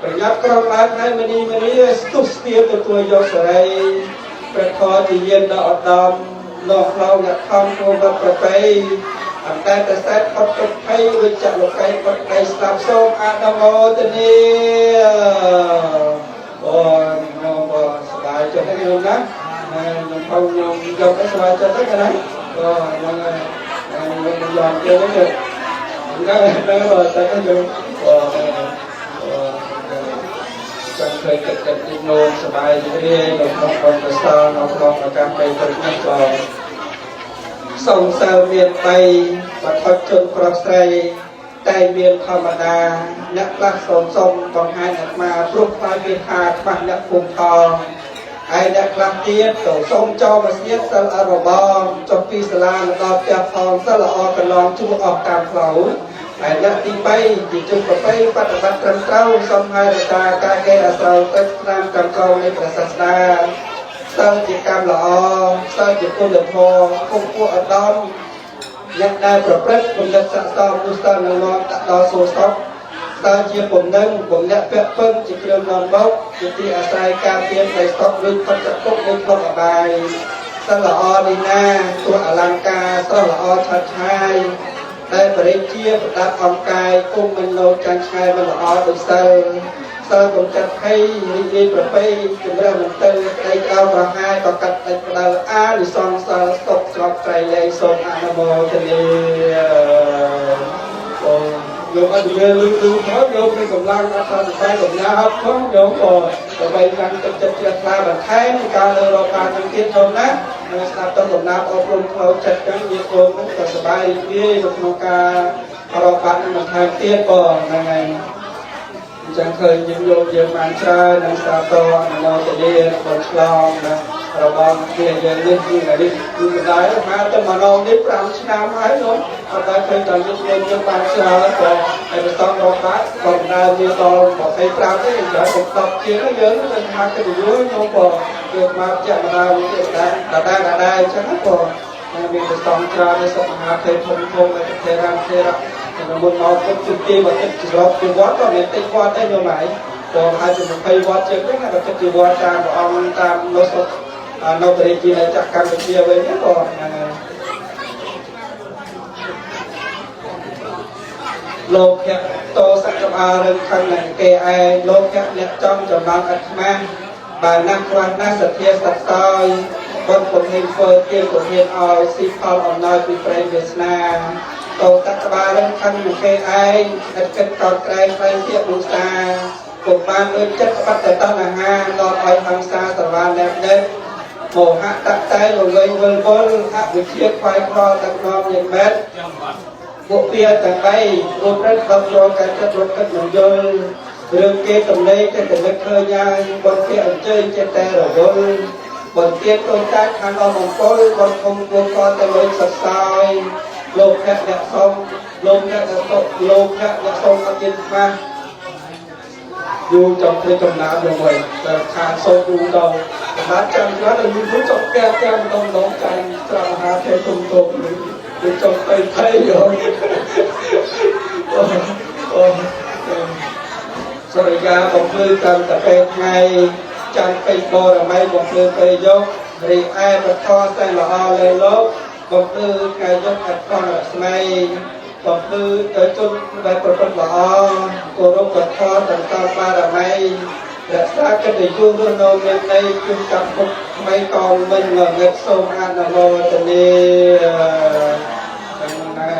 ប្រញាប់ក្រំឡើងហើយមនីមនីស្ទុះស្ទាទទួលយកសេរីព្រះធម៌ជាយានដ៏ឧត្តមលោកផ្លូវអ្នកខំធ្វើវត្តប្រពៃអន្តតែសែតផុតទុក្ខភ័យវិជ្ជលោកីផុតភ័យស្លាប់សូមអនុមោទនាអូញោមសប្បាយចិត្តទេញោមណាខ្ញុំផងខ្ញុំយកទៅសប្បាយចិត្តទេណាអូហ្នឹងហើយខ្ញុំយកទៅទេហ្នឹងហ្នឹងបើតែខ្ញុំអូចង់ឃើញទឹកចិត្តញោមសប្បាយរីករាយនៅក្នុងបុណ្យកុសលនៅក្នុងឱកាសពេលព្រឹកនេះក៏សង្សើមាន3បឋមជនប្រុសស្រីតែមានធម្មតាអ្នកខ្លះសូមសុំបង្ហាញអាត្មាព្រោះខ្លាចគេថាខ្វះអ្នកភូមិផងហើយអ្នកខ្លះទៀតទៅសូមចោលមកស្នៀតសិលអរបងចុះពីសាលាមកដល់ផ្ទះផងសិលល្អកន្លងជួអស់តាមផ្លូវហើយអ្នកទី3ជាជនប្រពៃបប្រតិបត្តិត្រឹមត្រូវសូមឲ្យរក្សាការគេអាស្រ័យទៅតាមកម្មកោនៃព្រះសាសនាសិលជាកម្មល្អសិលជាគុណធម៌គុំពួកឧត្តមអ្នកដែលប្រព្រឹត្តគំនិតស័ក្តិសមនោះសិលនឹងនាំដាក់ដល់សួរសុខសិលជាពំនឹងពំអ្នកពាក់ពឹងជាគ្រឿងនាំមកជាទីអាស្រ័យការពារនៃសុខឬផុតចាកទុក្ខនៅក្នុងអបាយសិលល្អនេះណាទោះអលង្ការស្រស់ល្អឆើតឆាយដែលបរិជាប្រដាប់អង្គកាយគុំមិនលោចាញ់ឆ្ងាយមិនល្អដូចសិលសិលកំចាត់ភ័យរីករាយប្រពៃជំរះមន្ទិលក្តីក្តៅប្រហាយក៏កាត់ដាច់ផ្ដៅអានិសង្សសិលសុខច្រកត្រៃលែងសូមអនុមោទនាអូយកអត់និយាយលឺលឺផងយកមានកម្លាំងអត់ថាតែកំណាអត់ផងយកក៏ដើម្បីតាំងទឹកចិត្តជ្រះថ្លាបន្ថែមការលើរកការទាំងទៀតធំណានឹងស្ដាប់ទៅកំណាអប់រំផ្លូវចិត្តចឹងញាតិញោមហ្នឹងក៏សប្បាយរីករាយនៅក្នុងការរកបានបន្ថែមទៀតបងហ្នឹងហើយអញ្ចឹងឃើញយើងយកយើងបានច្រើននឹងសាទរអនុមោទនាបុណ្យឆ្លងណារបស់គ្នាយើងនេះគឺនេះគឺមិនដែរមកទៅម្ដងនេះ5ឆ្នាំហើយនោះអត់ដែរឃើញដល់យើងយើងបានច្រើនក៏ហើយប្រសងរកបានក៏មិនដែលមានដល់25ទេច្រើនកុំ10ជាងយើងនឹងថាកិត្តិយសខ្ញុំក៏ យកមកចាក់ម្ដងទៀតដែរដដែលដដែលអញ្ចឹងណាបងមានប្រសងច្រើននៅសុខមហាភេធំធំនៅប្រទេសរាមទេរៈមុនមកពុទ្ធជំទាវមកទឹកច្រកជាវត្តក៏មានតិចវត្តដែរញោមហើយបងហើយជា20វត្តជាងហ្នឹងណាក៏ទឹកជាវត្តតាមព្រះអង្គតាមនៅស្រុកនៅប្រជាជាតិចក្រកម្ពុជាវិញណាបងហ្នឹងហើយលោកភៈតោសកបារឹងខណ្ឌនឹងគេឯងលោកភៈអ្នកចំចំណងអាត្មាបានណាស់ខ្វះណាស់សទ្ធាសត្វសោយបុណ្យពុទ្ធិធ្វើទានពុទ្ធិឲ្យស៊ីផលអំណោយពីព្រៃវាសនាតោសកបារឹងខណ្ឌនឹងគេឯងឥតគិតកោតក្រែងផ្លែជាបុសាពុំបានដូចចិត្តបត្តតណ្ហាដល់ឲ្យហង្សាសវាអ្នកនេះមោហៈតតែលវិញវិលវល់អវិជ្ជាខ្វាយខ្វល់ដឹកនាំញាតិមិត្តពួកពៀទាំងបីរូបរិទ្ធដល់យកការចិត្តរត់គិតមិនយល់រឿងគេតំណេចេះតែនឹកឃើញហើយបុណ្យគេអញ្ជើញចេះតែរវល់បុណ្យទៀតកូនកាច់ខាងអមង្គលបុណ្យធំគួរក៏តែលុយសរសើរលោកភៈអ្នកសុំលោកអ្នកសុំលោកអ្នកអ្នកសុំអត់ទៀតខ្វះយូរចង់ធ្វើចំណាយមួយតែខានសូមយូរដល់សម្រាប់ចាំច្រើនដល់យូរចង់កែកែម្ដងម្ដងចាំត្រាំអាហារទេទុំទុំគឺចង់ទៅថៃយោអូសរិយាបំភ្លឺតាមតែពេលថ្ងៃចាំពេញបរមីបំភ្លឺពេលយករីឯពធសែនល្អលើលោកបំភ្លឺថ្ងៃយកអត់ផងរស្មីបំភ្លឺទៅជនដែលប្រព្រឹត្តល្អគោរពធម៌ទាំងតាមបារមីរក្សាកិត្តិយសរស់នៅមានន័យជូនกับពុទ្ធថ្មីកងមិញងងឹតសូមអនុមោទនាណា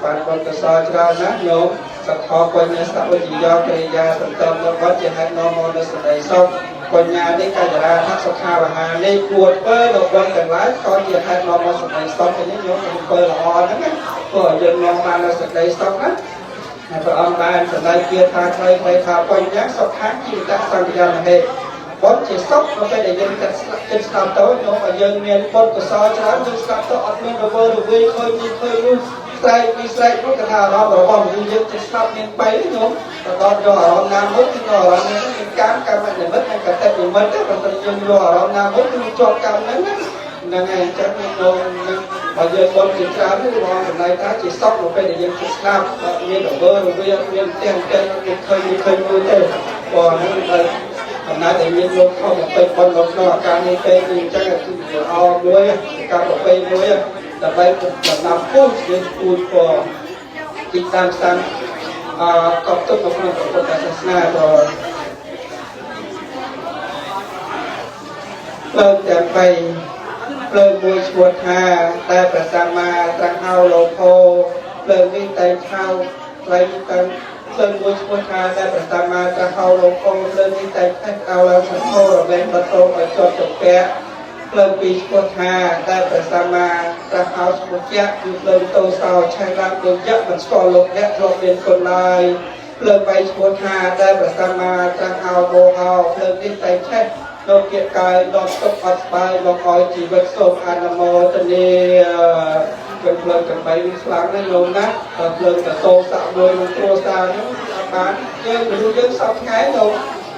បានបុណ្យកុសលច្រើនណាស់ញោមសទ្ធបញ្ញាសវិជ្ជាកិរិយាសន្តមនៅវត្តជាហេតុនាំមកនូវសេចក្តីសុខបញ្ញានេះកច្ចរាថសុខាវហានេះគួរធ្វើនៅបុណ្យទាំងឡាយក៏ជាហេតុនាំមកសេចក្តីសុខនេះញោមអំពើល្អហ្នឹងណាព្រោះយើងនាំបាននូវសេចក្តីសុខណាហើយព្រះអង្គបានសម្ដែងគាថាខ្លីៗថាបញ្ញាសុខៈជីវិតសង្ឃយាមហេតុបុណ្យជាសុខនៅពេលដែលយើងចិត្តស្ដាប់ទៅញោមឲ្យយើងមានបុណ្យកុសលច្រើនយើងស្ដាប់ទៅអត់មានរវើរវាយឃើញនេះឃើញនោះស្រែកនេះស្រែកនោះគេថាអារម្មណ៍របស់មនុស្សយើងចិត្តស្ដាប់មាន3ញោមដល់យកអារម្មណ៍ណាមួយគឺអារម្មណ៍នេះមានកម្មកម្មនិមិត្តនិងកតនិមិត្តទេបើមិនយើងយកអារម្មណ៍ណាមួយគឺជាប់កម្មហ្នឹងណាហ្នឹងហើយអញ្ចឹងញោមនឹងបើយើងបុណ្យជាច្រើននេះបងសម្ដែងថាជាសុខនៅពេលដែលយើងចិត្តស្ដាប់អត់មានរវើរវាយអត់មានផ្ទះផ្ទះអត់មានឃើញនេះឃើញនោះទេបងហ្នឹងហើយអំណាចដែលមានលោកខំបំពេញបុណ្យនៅក្នុងឱកាសនេះពេកអញ្ចឹងគឺល្អមួយការប្រពៃមួយដើម្បីដំណាំពូជយើងពូជពណ៌ទីតាមសានកប់ទុកនៅក្នុងពុទ្ធសាសនាក៏ភ្លើងទាំងបីភ្លើងមួយឈ្មោះថាតែព្រះសម្មាត្រាស់ហៅលោភោភ្លើងនេះតែឆៅថ្លៃតាំងភ្លើងមួយឈ្មោះថាតែព្រះសម្មាត្រាស់ហៅលោភោភ្លើងនេះតែឆេះអោឡើងសន្ធោរមែងបតោឲ្យជាប់ជំពាក់ភ្លើងពីរឈ្មោះថាតែព្រះសម្មាត្រាស់ហៅឈ្មោះជាគឺភ្លើងតោសោឆេះឡើងដូចយៈមិនស្គាល់លោកអ្នកធ្លាប់មានគុណឡើយភ្លើងបីឈ្មោះថាតែព្រះសម្មាត្រាស់ហៅមោហោភ្លើងនេះតែឆេះលោកជាកាយដល់ទុកអត់ស្បាយមកឲ្យជីវិតសូមអនុមោទនាเป็นភ្លើងទាំងបីនេះខ្លាំងណាស់ញោមណាភ្លើងតតោសៈមួយក្នុងគ្រួសារហ្នឹងអត់បានយើងមនុស្សយើងសពថ្ងៃញោម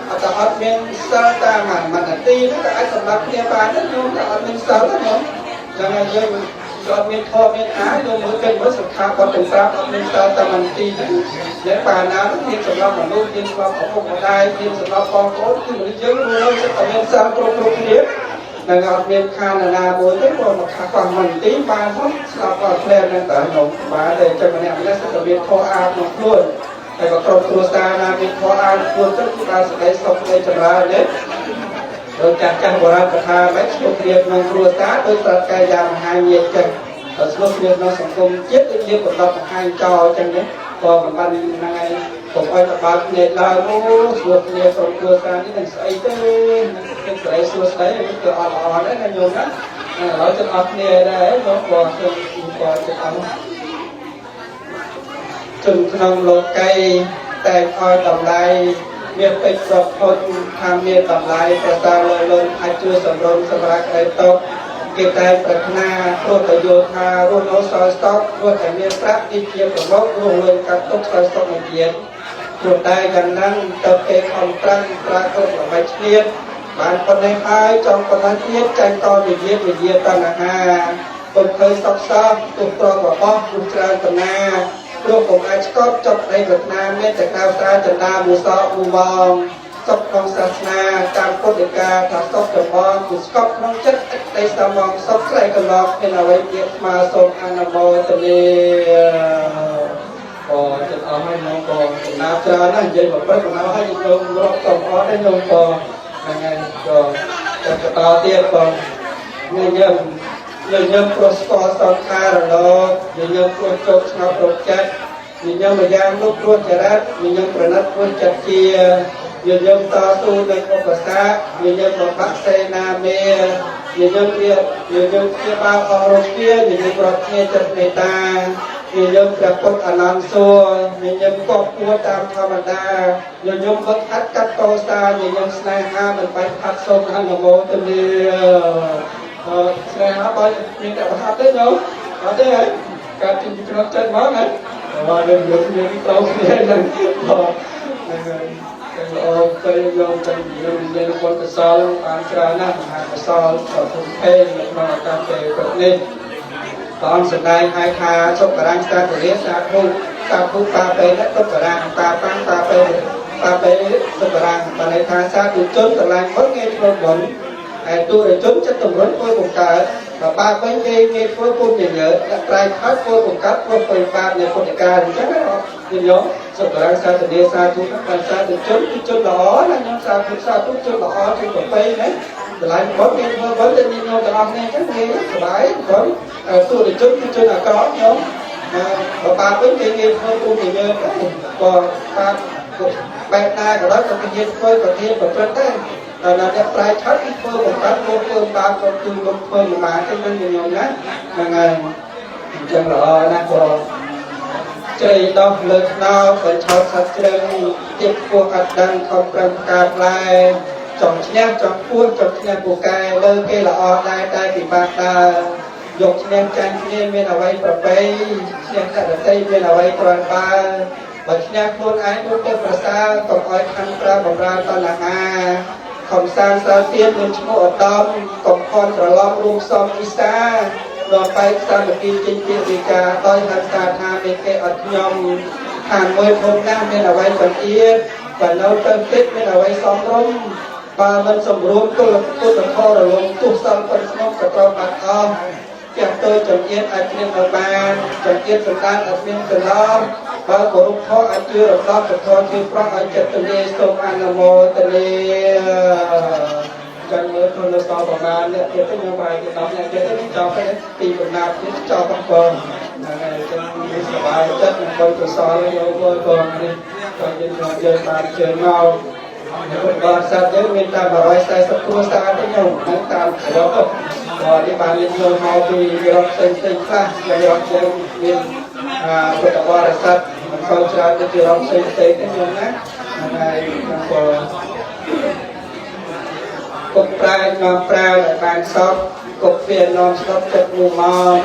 អត់តែអត់មានសិលតាមមួយនាទីហ្នឹងក៏អាចសម្រាប់គ្នាបានដែរញោមតែអត់មានសិលទេញោមចឹងហើយយើងអត់មានធម៌មានអាញោមមើលគេមើលសង្ខារបត់ទាំង5អត់មានសិលតាមមួយនាទីហ្នឹងអ្នកបាណាហ្នឹងមានសម្រាប់មនុស្សមានសម្រាប់ឪពុកម្ដាយមានសម្រាប់បងប្អូនគឺមនុស្សយើងរស់នៅចិត្តតែមានសិលគ្រប់គ្រប់គ្នានឹងអត់មានខានណាមួយទេព្រោះមកខាខ្វះមួយនាទីបានផងស្លាប់ក៏ផ្លែហ្នឹងតើញោមបានតែចឹងម្នាក់ម្នាក់សិតតែមានធម៌អាក្នុងខ្លួនហើយក៏ក្រុមគ្រួសារណាមានធម៌អាខ្លួនទៅគឺបានសេចក្តីសុខសេចក្តីចម្រើនទេដោយចាស់ចាស់បុរាណកថាមិនស្រុះគ្នាក្នុងគ្រួសារដោយស្រាប់កាយយ៉ាងមហាញាតិចឹងដល់ស្រុះគ្នាក្នុងសង្គមជាតិដូចជាកំណត់បង្ហាញចោលចឹងនេះក៏មិនបានហ្នឹងហើយកុំឲ្យតបើភ្នែកឡើងអូស្រួលគ្នាក្រុមគ្រួសារនេះនឹងស្អីទេនឹងស្រីសួស្ដីនេះគឺអត់ល្អដែរណាញោមណាឥឡូវចិត្តអស់គ្នាដែរញោមក៏ខ្ញុំក៏ចិត្តអស់ជនក្នុងលោកីតែងឲ្យតម្លៃមានពេជ្រប្រផុតថាមានតម្លៃប្រសើរលើលន់អាចជួយសម្រុំសម្រាប់ក្តីតបគេតែប្រាថ្នាព្រោះតែយល់ថារស់នៅសោយសោកព្រោះតែមានប្រាក់នេះជាប្រមុខរស់លុយកាត់ទុកសោយសោកមួយទៀតព្រោះតែយ៉ាងហ្នឹងទៅគេខំប្រឹងប្រាគ្រប់ល្បិចឆ្លៀត បានប៉ុណ្ណេះហើយចង់ប៉ុណ្ណេះទៀតចាញ់តវិយាវិយាតណ្ហាពុំឃើញសោកសោកទោះប្ររបស់ទោះច្រើនកណាព្រោះពុំអាចស្កប់ចប់ដីប្រាថ្នាមានតែក្រៅស្រាចន្ទាមួយសក់មួយបងសុខក្នុងសាសនាតាមពុទ្ធកាថាសុខចំបងគឺស្កប់ក្នុងចិត្តអក្តីសមងសុខស្រីកន្លងមានអ្វីទៀតស្មើសូមអនុមោទនាក៏ចិត្តអស់ហើយខ្ញុំក៏ចំណាប់ច្រើនណាស់និយាយមកព្រឹកមកហើយខ្ញុំរាប់សំអត់ទេខ្ញុំក៏ហ្នឹងហើយក៏បន្តទៀតក៏ញញឹមញញឹមព្រោះស្គាល់សង្ខារលោកញញឹមព្រោះជោគស្ងប់រកចិត្តញញឹមម្យ៉ាងនោះព្រោះចរិតញញឹមប្រណិតព្រោះចិត្តជាញញឹមតស៊ូនឹងឧបសគ្គញញឹមបំបាក់សេនាមេញញឹមជាញញឹមជាបាអស់រោគាញញឹមរត់គ្នាចិត្តមេត្តាញញឹមព្រះពុទ្ធអនន្តសួរញញឹមកប់គួរតាមធម្មតាញញឹមវឹកហាត់កាត់កោសាញញឹមស្នេហាមិនបាច់ផាត់សូមអនុមោទនាស្នេហាបើមានតែប្រហាត់ទេញោមអត់ទេហើយកើតពីក្នុងចិត្តហ្មងណាបាទយើងយកគ្នាត្រូវគ្នាហ្នឹងបាទហ្នឹងហើយល្អពេលយកទៅយើងនិយាយបុណ្យកុសលបានច្រើនណាស់មហាកុសលដ៏ធំធេងនៅក្នុងឱកាសពេលព្រឹកនេះព្រះអង្គសម្ដែងឲ្យថាសុករាំងសាធុរាសាធុសាធុបាបេនទុករាំងបាបាំងបាបេបាបេសុករាំងបានន័យថាសាធុជនស្រឡាញ់បុណ្យងាយធ្វើបុណ្យឯទុរជនចិត្តទម្រុនធ្វើបង្កើតបើបាបវិញគេងាយធ្វើពុទ្ធញញើអ្នកប្រែខត់ធ្វើបង្កើតធ្វើទៅបាបនៃពុទ្ធកាលអញ្ចឹងណាញោមសុករាំងសាធុរាសាធុបានសាធុជនគឺជនល្អណាញោមសាធុសាធុជនល្អជនប្រពៃណាស្រឡាញ់បុណ្យគេធ្វើបុណ្យតែញោមទាំងអស់គ្នាអញ្ចឹងគេសប្បាយបុណ្យទុរជនគឺជនអាក្រក់ញោមបើបាបវិញគេងាយធ្វើពុទ្ធញញើដែរក៏បាបបែបណាក៏ដោយក៏គេងាយធ្វើក៏គេប្រព្រឹត្តដែរដល់អ្នកប្រែឆាត់គឺធ្វើបង្កើតមកធ្វើបាបក៏គឺមកធ្វើមិនបានទេនឹងញោមណាហ្នឹងហើយអញ្ចឹងល្អណាស់ក៏ជ្រៃដោះលើខ្នោបញ្ឆោតសត្វជ្រឹងទៀតពោះអត់ដឹងខំប្រឹងផ្កាផ្លែចង់ឈ្នះចង់ពួនចង់ឈ្នះពូកែលើគេល្អដែរតែពិបាកដើរយកឈ្នះចាញ់គ្នាមានអ្វីប្រពៃឈ្នះកតតីមានអ្វីគ្រាន់បើបើឈ្នះខ្លួនឯងនោះទៅប្រសើរកុំឲ្យខំប្រើបំរើតណ្ហាខំសាងសើទៀតមានឈ្មោះឧត្តមកុំខន់ច្រឡំរួមផ្សំអ៊ីសាដល់បែកសាមគ្គីចេញពីវិការដោយហិង្សាថាមានគេអត់ខ្ញុំខាងមួយធំណាស់មានអ្វីបន្ទាបបើនៅទៅតិចមានអ្វីសមរម្យបើមិនសម្រួមគុលគុណធម៌រលំទោះសល់ប៉ុនស្មុគក៏ត្រូវបាត់អស់ចាស់ទៅចង្អៀតអាចគ្មាននៅបានចង្អៀតសន្តានអាចមានកន្លងបើគោរពធម៌អាចជឿរំដោះពធជាប្រោះឲ្យចិត្តទលាសូមអនុមោទនាចឹងមើលខ្លួននៅសល់ប្រមាណអ្នកទៀតទៅខ្ញុំប្រហែលជា10អ្នកទៀតទៅចប់ទៅពីកំណាប់ទៀតចប់បងហ្នឹងហើយចឹងមានសប្បាយចិត្តនឹងបុណ្យកុសលយកបងនេះក៏យើងយើងបានជើងមកពុទ្ធបរិស័ទយើងមានតែ140គ្រួសារទេញោមហ្នឹងតាមសរុបក៏នេះបានមានចូលមកពីរដ្ឋផ្សេងផ្សេងខ្លះយ៉ាងរដ្ឋយើងមានពុទ្ធបរិស័ទមិនសូវច្រើនដូចជារដ្ឋផ្សេងផ្សេងទេញោមណាហ្នឹងហើយខ្ញុំក៏គុកប្រាជ្ញនាំប្រាជ្ញឲ្យបានសពគុកវានាំស្ដប់ចិត្តមួយមក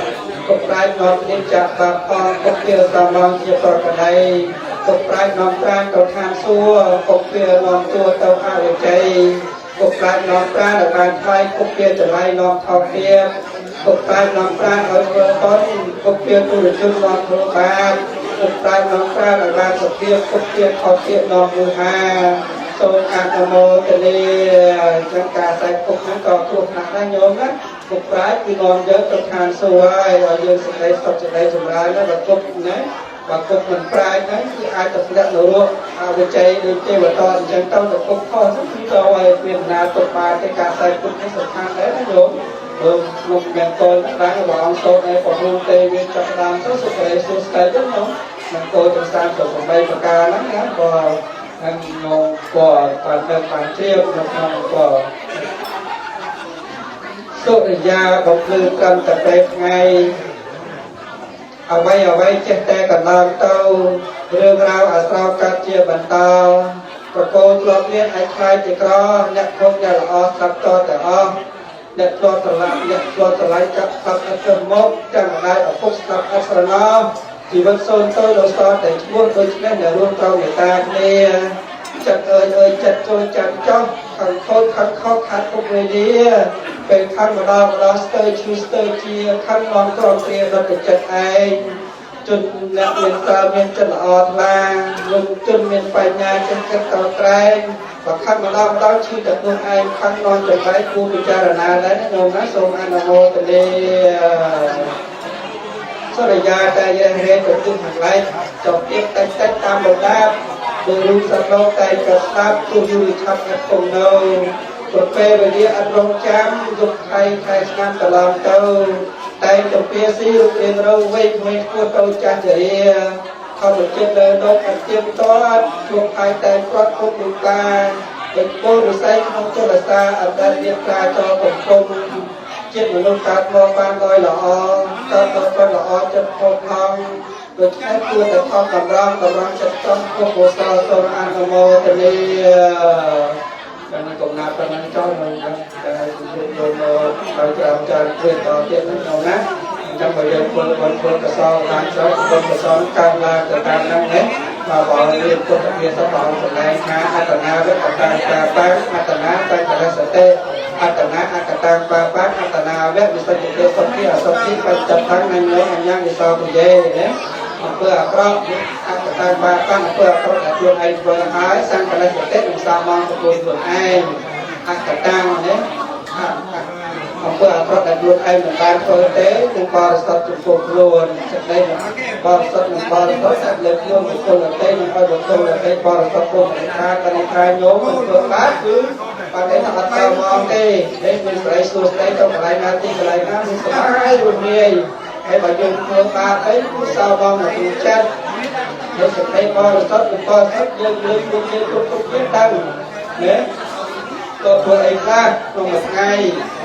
គុកប្រាជ្ញនាំគ្នាចាក់បាបផងគុកវាសំងជាប្រកដីគុកប្រាជ្ញនាំប្រាជ្ញទៅឋានសួគ៌គុកវានាំទួទៅអរិជ័យគុកប្រាជ្ញនាំប្រាជ្ញឲ្យបានថ្លៃគុកវាចម្លៃនាំថោកទាបគុកប្រាជ្ញនាំប្រាជ្ញឲ្យធ្វើបុណ្យគុកវាទុរជននាំធ្វើបាបគុកប្រាជ្ញនាំប្រាជ្ញឲ្យបានសុភាពគុកវាថោកទាបនាំមូហាសូមអនុមោទនាចឹងការសែកគុកហ្នឹងក៏គ្រោះថ្នាក់ដែរញោមណាគុកប្រាជ្ញគឺនាំយើងទៅឋានសួគ៌ហើយឲ្យយើងសេចក្តីសុខសេចក្តីចម្រើនណាបើគុកណាបើគុកមិនប្រាជ្ញហ្នឹងគឺអាចទៅធ្លាក់នរកអវិជ័យដូចទេវតាអញ្ចឹងទៅទៅគុកខុសហ្នឹងគឺក៏ឲ្យមានដំណើរទុកបានទេការសែកគុកនេះសំខាន់ដែរណាញោមព្រោះក្នុងមង្គលដែរព្រះអង្គសូត្រឲ្យប្រហូទេវាចាប់ដើមទៅសុខរីសួស្តីទៅញោមមង្គលទាំង38ប្រការហ្នឹងណាក៏ហើយញោមក៏បានដឹងបានជ្រាបនៅក្នុងក៏សុរិយាបំភ្លឺត្រឹមតែពេលថ្ងៃអ្វីអ្វីចេះតែកន្លងទៅរឿងរ៉ាវអាស្រោកាត់ជាបន្តប្រកូលធ្លាប់មានអាចខ្លាយជាក្រអ្នកខំអ្នកល្អស្ដាប់តតែអស់អ្នកធ្លាប់ស្រឡាញ់អ្នកធ្លាប់ស្រឡាញ់កាត់ស្ដាប់អត់ទៅមកចាំម្ដាយឪពុកស្ដាប់អត់ស្រណោះជីវិតសូន្យទៅដល់សល់តែឈ្មោះដូច្នេះអ្នករួមត្រូវមេត្តាគ្នា ចិត្តអើយអើយចិត្តចូលចាំចោះខឹងខូចខឹងខុសខាត់ពុកវេលាពេលខឹងម្ដងម្ដងស្ទើរឈឺស្ទើរជាខឹងនាំក្រមគ្រាដល់តែចិត្តឯងជនអ្នកមានសិលមានចិត្តល្អថ្លាលោកជនមានបញ្ញាចេះគិតតត្រែងបើខឹងម្ដងម្ដងឈឺតែខ្លួនឯងខឹងនាំចង្រៃគួរពិចារណាដែរណាញោមណាសូមអនុមោទនាសរិយាតែយេហេទៅទិសខាងឡែកចុះទៀតតិចតិចតាមលំដាប់ដោយរូបសត្វលោកតែក៏ស្ដាប់ទោះយូរឆាប់អ្នកគង់នៅប្រពេលវេលាអត់រងចាំយុគថៃខែឆ្នាំកន្លងទៅតែចំពាស៊ីរូបរាងរវ័យក្មេងខ្ពស់ទៅចាស់ជរាធម្មជាតិលើលោកអត់ទៀងទាត់ជួបថៃតែប្រត់គ្រប់រូបកាដូចពោលរិស័យក្នុងចលសាអត់ដែលរៀបការចោលកំពុងជាតិមនុស្សកើតមកបានដោយល្អកើតមកបានល្អចិត្តផុសផង់ដូច្នេះគួរតែខំតម្រង់តម្រង់ចិត្តចំពោះកុសលសូមអនុមោទនា ការកំណាប់ប៉ុណ្ណឹងចោលនៅតែជំរាបលោកដល់ច្រើនច្រើនព្រាតទៀតហ្នឹងញោមណាអញ្ចឹងបើយើងធ្វើបុណ្យធ្វើកុសលបានស្រេចបុណ្យកុសលកើនឡើងទៅតាមហ្នឹងណាបើបងរៀនពុទ្ធភាសាបងសម្ដែងថាអត្តនាវិកតាកាបាអត្តនាបញ្ចរសតិអត្តនាអកតាបាបាអត្តនាវៈវិសុទ្ធិសុទ្ធិអសុទ្ធិបញ្ចថੰអញ្ញអញ្ញវិសោទយេណាអំពើអាក្រក់អកតាបាបាអំពើអាក្រក់ដែលខ្លួនឯងធ្វើហើយសង្កលសតិនឹងសាមងទទួលខ្លួនឯងអកតាណាអំពើអាក្រក់ដែលខ្លួនឯងមិនបានធ្វើទេនឹងបរិសុទ្ធចំពោះខ្លួនសេចក្តីបរិសុទ្ធនឹងបរិសុទ្ធតែលើខ្លួនបុគ្គលដទៃនឹងឲ្យបុគ្គលដទៃបរិសុទ្ធពុទ្ធថាកនិកាយញោមមិនធ្វើបាបគឺបានទេអត់ទៅមកទេនេះមានស្រីសួស្តីទៅកន្លែងណាទីកន្លែងណាមានសប្បាយរំលាយហើយបើយើងធ្វើបាបអីគឺសោបងមកទូចិត្តហើយសេចក្តីបរិសុទ្ធបរិសុទ្ធយើងលើកខ្លួនយើងគ្រប់គ្រប់គ្នាទៅណាក៏ធ្វើអីខ្លះក្នុងមួយថ្ងៃ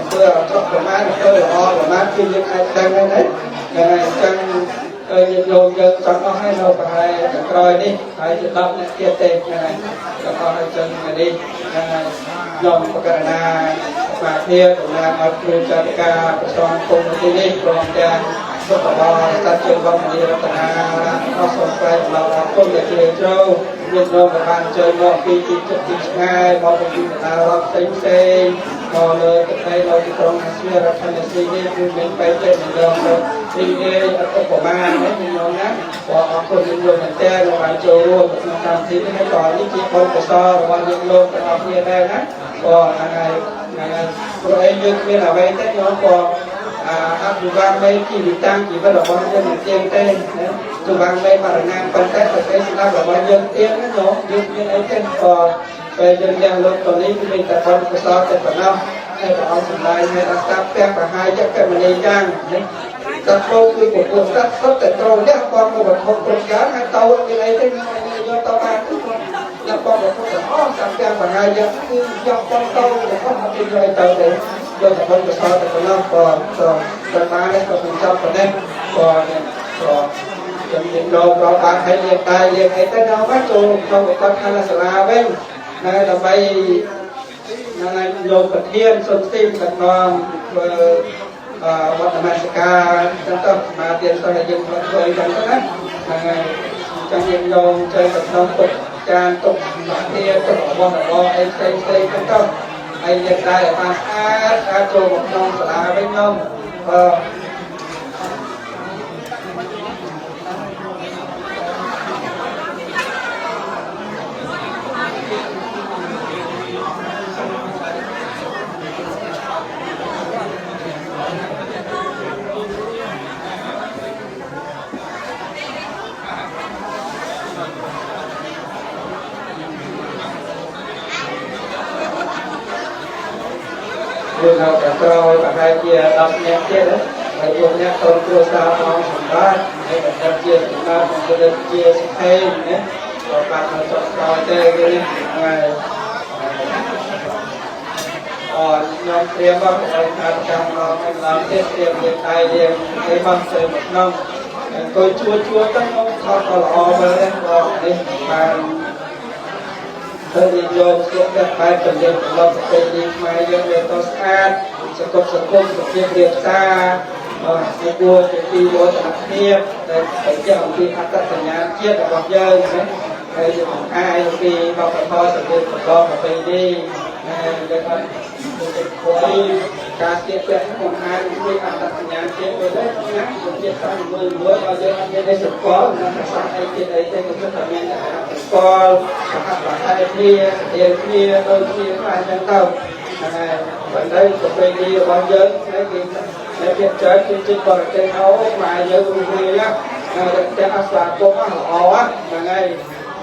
ធ្វើអាក្រក់ប្រមាណធ្វើល្អប្រមាណគឺយើងអាចដឹងហើយណាហ្នឹងហើយអញ្ចឹងយើងញោមយើងចង់អស់ហើយនៅប្រហែលខាងក្រោយនេះហើយជា10អ្នកទៀតទេហ្នឹងហើយចង់អស់ហើយចឹងនេះហ្នឹងហើយខ្ញុំបកណាបាធាតំណាងឲ្យគ្រូចារិកាប្រសងគុំទីនេះព្រមទាំងសុខបរិស័ទជនវត្តមនីរតនាអរសូមថ្លែងអំណរអគុណដែលជ្រាលជ្រៅញាតិញោមដែលបានអញ្ជើញមកពីទីជិតទីឆ្ងាយមកពីបណ្ដារដ្ឋផ្សេងផ្សេងមកលើទឹកដីនៅទីក្រុងអាស៊ីរដ្ឋាភិបាលនេះគឺមានបែបតែម្ដងទៅរីករាយអត់ប្រមាណណាញាតិញោមណាក៏អរគុណញាតិញោមមែនទែនដែលបានចូលរួមក្នុងកម្មវិធីនេះហើយក៏នេះជាបុណ្យកុសលរបស់ញាតិញោមទាំងអស់គ្នាដែរណាក៏ហ្នឹងហើយហ្នឹងហើយព្រោះអីយើងគ្មានអ្វីទេញោមក៏អភិវឌ្ឍមេជីវិតាំងជីវិតរបស់យើងមិនទៀងទេណាទុវាំងមេបរណាប៉ុន្តែប្រទេសស្ដាប់របស់យើងទៀងណាញោមយើងមានអីទេក៏ពេលយើងយ៉ាងលោកតនេះគឺមានតែបុណ្យកុសលតែប៉ុណ្ណោះហើយព្រះអង្គសម្ដែងឲ្យអស្តាប់ផ្ទះប្រហាយកមនីយ៉ាងនេះសត្វលោកគឺពពុះសត្វសុទ្ធតែត្រូវលះបង់វត្ថុគ្រប់យ៉ាងហើយទៅមានអីទេយកទៅបានគឺលះបង់វត្ថុទាំងអស់សត្វផ្ទះប្រហាយគឺយកបង់ទៅទាំងអស់អត់មានយកអីទៅទេយកតែបុណ្យកុសលតែប៉ុណ្ណោះក៏ទៅបានដែរក៏បញ្ចប់ប៉ុណ្ណេះក៏ក៏ជំនាញលោករកបានហើយលាងដៃលាងអីទៅដល់មកចូលក្នុងវិកលឋានសាលាវិញណាដើម្បីណាលោកប្រធានសុនស៊ីមដឹកនាំធ្វើវត្តនមស្ការចឹងទៅសមាធិសោះដែលយើងធ្វើអីចឹងទៅណាហ្នឹងហើយចឹងយើងយកចូលទៅក្នុងទុកចានទុកសមាធិទុករបស់របរអីផ្សេងផ្សេងចឹងទៅហើយយើងដែរឲ្យបានស្អាតស្អាតចូលមកក្នុងសាលាវិញខ្ញុំអយើងនៅតែក្រោយប្រហែលជា10នាក់ទៀតហើយពួកអ្នកក្រុមគ្រួសារផងសម្បត្តិហើយបណ្ឌិតជាសម្បត្តិបណ្ឌិតជាសុខេងណាក៏បានមកចុះក្រោយទេគេនេះហើយអរខ្ញុំត្រៀមមកឲ្យខាតកម្មមកឲ្យឡើងទៀតត្រៀមលាងដៃលាងអីមកទៅមកក្នុងអង្គុយជួជួទៅមកថតក៏ល្អមើលដែរក៏នេះបានធ្វើនិយមស្លៀកពាក់បែបទំនៀមទម្លាប់ប្រពៃណីខ្មែរយើងវាទៅស្អាតសង្គមសង្គមសុភាពរៀបសារ ជាគួរជាទីមោទនភាពដែលបញ្ជាក់អំពីអត្តសញ្ញាណជាតិរបស់យើងណា ហើយយើងបង្ហាញពីវប្បធម៌សម្រាប់ប្រកបប្រពៃណីហើយយើងអត់ទៅគួយការស្លៀកពាក់បង្ហាញពីអត្តសញ្ញាណជាតិទៅដែរណាយើងជាតិតាមមួយមួយឲ្យយើងអត់មានអីសម្គាល់មិនថាសោះអីទៀតអីទេក៏គឺតែមានតែសម្គាល់សហប្រហែលគ្នាស្ទៀងគ្នាដូចគ្នាខ្លះអញ្ចឹងទៅហើយប៉ុន្តែប្រពៃណីរបស់យើងនេះគឺតែភាគច្រើនគឺជិះបរទេសអូខ្មែរយើងរួមគ្នាណាតែអស្វាគមន៍ល្អហ្នឹងហើយ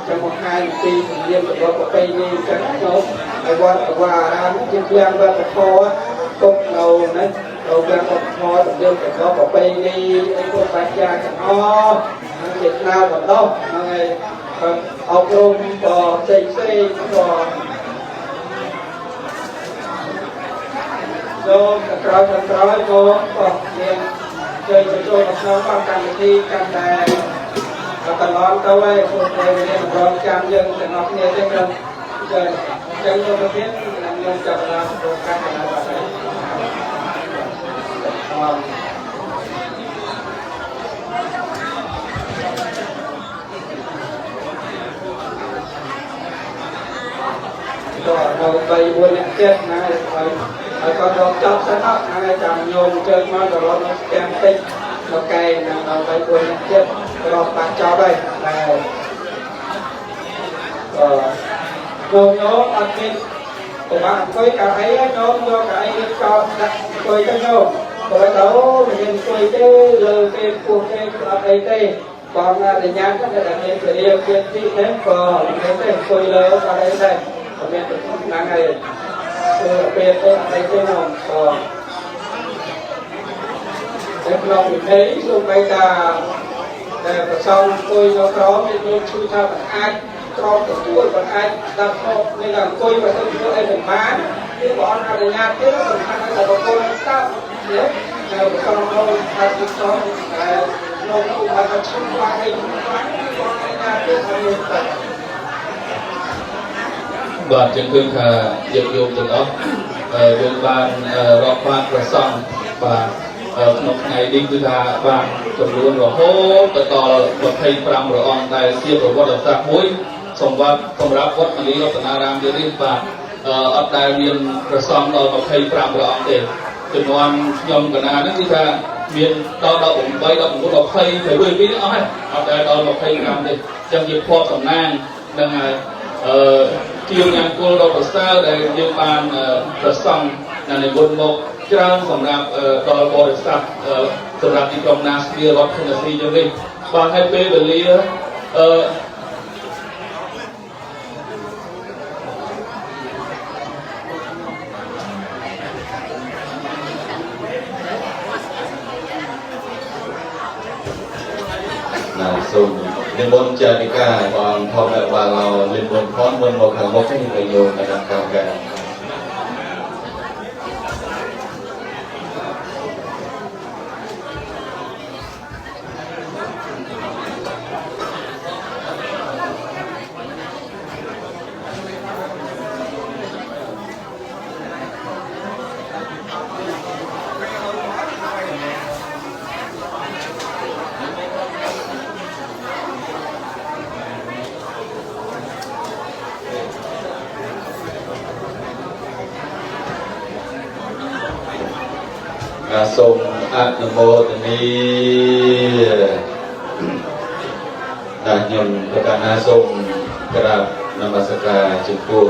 ចាំបង្ហាញពីជំនាញរបស់ប្រពៃណីអញ្ចឹងណាហើយវត្តវាអារាមជាឃ្លាំងវប្បធម៌ទុកនៅណានៅឃ្លាំងវប្បធម៌ជំនាញរបស់ប្រពៃណីអីពួកបច្ចាទាំងអស់ហ្នឹងជាថ្នាលបណ្ដោះហ្នឹងហើយអប់រំក៏ផ្សេងផ្សេងក៏ចូលក្រោយក្រោយក៏ក៏មានជួយចូលក្នុងកម្មវិធីកាន់តែកន្លងទៅហើយសូមឲ្យមានរងចាំយើងទាំងអស់គ្នាទេក្រុមចឹងចឹងលោកប្រធានខ្ញុំចាប់ផ្ដើមប្រកាសកណ្ដាលបាត់ហើយក៏នៅ3 4អ្នកទៀតណាហើយក៏ដល់ចប់សិនអត់ហើយចាំញោមជើងមកដល់នៅស្គាំតិចនៅកែនឹងដល់3 4អ្នកទៀតរកបាក់ចប់ហើយតែអឺញោមញោមអត់មានពិបាកអង្គុយកៅអីញោមយកកៅអីចោលដាក់អង្គុយទៅញោមបើទៅមិនមានអង្គុយទេលើគេពោះគេអត់អីទេបងអនុញ្ញាតតែមានពរាទៀតទីនេះក៏មិនមានទេអង្គុយលើអត់អីដែរអត់មានហ្នឹងហើយគឺពេលទៅអីទេញោមក៏តែក្នុងវិធីសូម្បីតាតែប្រសងអង្គុយនៅក្រោមវាដូចឈឺថាមិនអាចក្រោមទទួលមិនអាចស្ដាប់ខុសនេះអង្គុយបើទៅធ្វើអីមិនបានគឺបើអត់អនុញ្ញាតទេសំខាន់តែបុគ្គលស្ដាប់នេះតែប្រសងនៅថាទីសងតែក្នុងឧបាសកឈឹងខ្លាំងអីខ្លាំងគឺអត់អនុញ្ញាតទេឲ្យតែបាទចឹងឃើញថាញាតិញោមទាំងអស់យើងបានរាប់បានប្រសង់បាទក្នុងថ្ងៃនេះគឺថាបានចំនួនរហូតទៅដល់25ព្រះអង្គដែលជាប្រវត្តិសាស្ត្រមួយសម្រាប់វត្តមនីរតនារាមយើងនេះបាទអត់ដែលមានប្រសង់ដល់25ព្រះអង្គទេចំនួនខ្ញុំកណាហ្នឹងគឺថាមានដល់18 19 20 22អស់ហើយអត់ដែលដល់25ទេចឹងជាភ័ព្វសំណាងនឹងហើយជាញ៉ាំគល់ដ៏ប្រសើរដែលយើងបានប្រសង់និមន្តមកច្រើនសម្រាប់ដល់បរិស័ទសម្រាប់ទីក្រុងណាស្វីរដ្ឋធានីស៊ីយើងនេះបាទហើយពេលវេលាណាសូមនិមន្តចារិកាបងធម្មបាឡោនិមន្តផងមុនមកខាងមុខនេះឲ្យញោមគណៈកម្មការសូមអនុមោទនាដែលខ្ញុំប្រកាសណាសូមក្រាបនមស្ការចំពោះ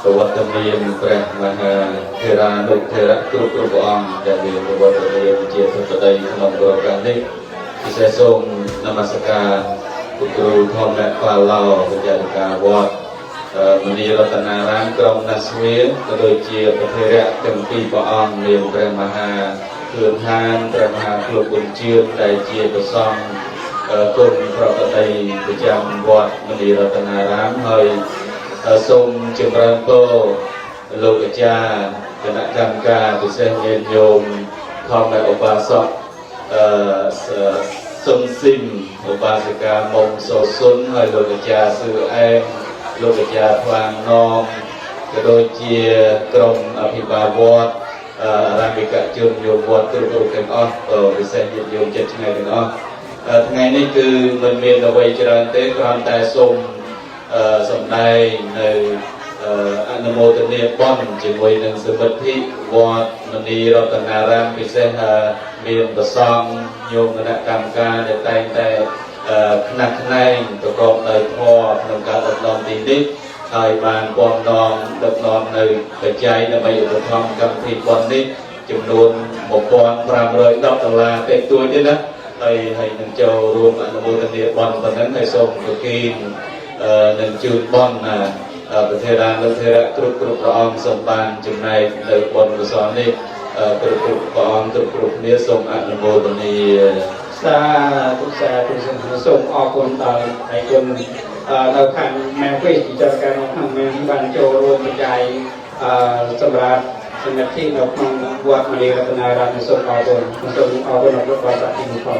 ប្រវត្តិមានព្រះមហាធេរានុធេរៈគ្រប់ព្រះអង្គដែលមានប្រវត្តិមានជាធិបតីក្នុងឱកាសនេះពិសេសសូមនមស្ការលោកគ្រូធម្មបាឡោវិទ្យាលការវត្តមនីរតនារាមក្រុងណាស្វៀក៏ដូចជាព្រះធេរៈទាំងពីរព្រះអង្គមានព្រះមហាធឿនហានព្រះមហាឃ្លុបប៊ុនជឿនដែលជាព្រះសង្ឃគុណប្រពតីប្រចាំវត្តមនីរតនារាមហើយសូមចម្រើនពរលោកអាចារ្យគណៈកម្មការពិសេសញាតិញោមធម្មឧបាសកសុនស៊ីមឧបាសិកាមុំសូសុនហើយលោកអាចារ្យសឿអែមលោកអាចារ្យថ្វាងនំក៏ដូចជាក្រុមអភិបាលវត្តអារាមិកជនយោវត្តគ្រប់រូបទាំងអស់ពិសេសញាតិញោមចិត្តឆ្ងាយទាំងអស់ថ្ងៃនេះគឺមិនមានអ្វីច្រើនទេគ្រាន់តែសូម សម្ដែងនៅអនុមោទនាបុណ្យជាមួយនឹងសមិទ្ធិវត្តមនីរតនារាមពិសេសមានប្រសង់ញោមគណៈកម្មការដែលតែងតែខ្នះខ្នែងប្រកបដោយធម៌ក្នុងការដឹកនាំទីនេះហើយបានពំនាំដឹកនាំនៅបច្ច័យដើម្បីឧបត្ថម្ភកម្មវិធីបុណ្យនេះចំនួន1510ដុល្លារតិចតួចទេណាហើយហើយនឹងចូលរួមអនុមោទនាបុណ្យប៉ុណ្ណឹងហើយសូមប្រគេននឹងជូនបុណ្យណាប្រធេរានុធេរៈគ្រប់គ្រប់ព្រះអង្គសូមបានចំណែកនៅបុណ្យកុសលនេះគ្រប់គ្រប់ព្រះអង្គគ្រប់គ្រប់គ្នាសូមអនុមោទនា សាធុសាធុសូមអរគុណដល់ឯគុណនៅខាង Memphis ជាចាត់ការនៅខាង Memphis បានចូលរួមបច្ច័យសម្រាប់សមិទ្ធិនៅក្នុងវត្តមនីរតនារាមសូមអរគុណសូមអរគុណដល់ព្រះបរិស័ទទីនោះផង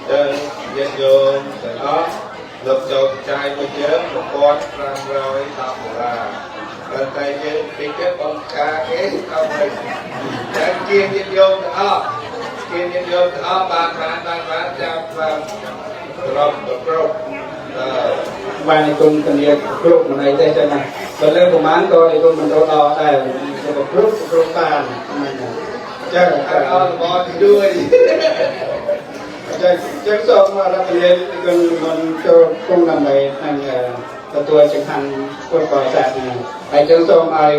ចឹងញាតិញោមទាំងអស់លោកចូលចាយមួយយើង1510ដុល្លារប៉ុន្តែយើងតិចទៀតបងការគេអត់ទៅតែជាញាតិញោមទាំងអស់ជាញាតិញោមទាំងអស់បានបានបានបានចាំបានត្រប់គ្រប់អឺ បាននិគុណធានាគ្រប់មិនអីទេចឹងណាបើលើប្រហែលក៏និគុណមិនរត់ដល់ដែរគ្រប់គ្រប់បានហ្នឹងចឹង អត់អត់របស់ជួយ ចឹងចឹងសូមរដ្ឋលានិគុណមិនចូលគុំដើម្បីនឹងទទួលចង្ហាន់ពុទ្ធបរិស័ទណាហើយចឹងសូមឲ្យ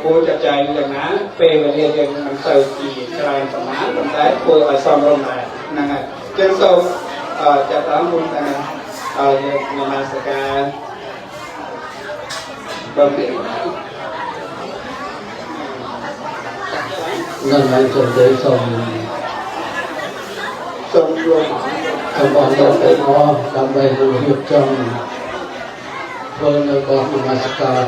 ពូចាត់ចែងយ៉ាងណាពេលវេលាយើងមិនសូវជាច្រើនប្រមាណប៉ុន្តែធ្វើឲ្យសមរម្យដែរហ្នឹងហើយចឹងសូមចាប់ដើមមុនតែឲ្យនមស្ការបើ នឹងហើយសូមទេសូម សូមរួម សូមអរគុណទាំងអស់ដើម្បីនឹងរៀបចំធ្វើនៅបទនមស្ការ។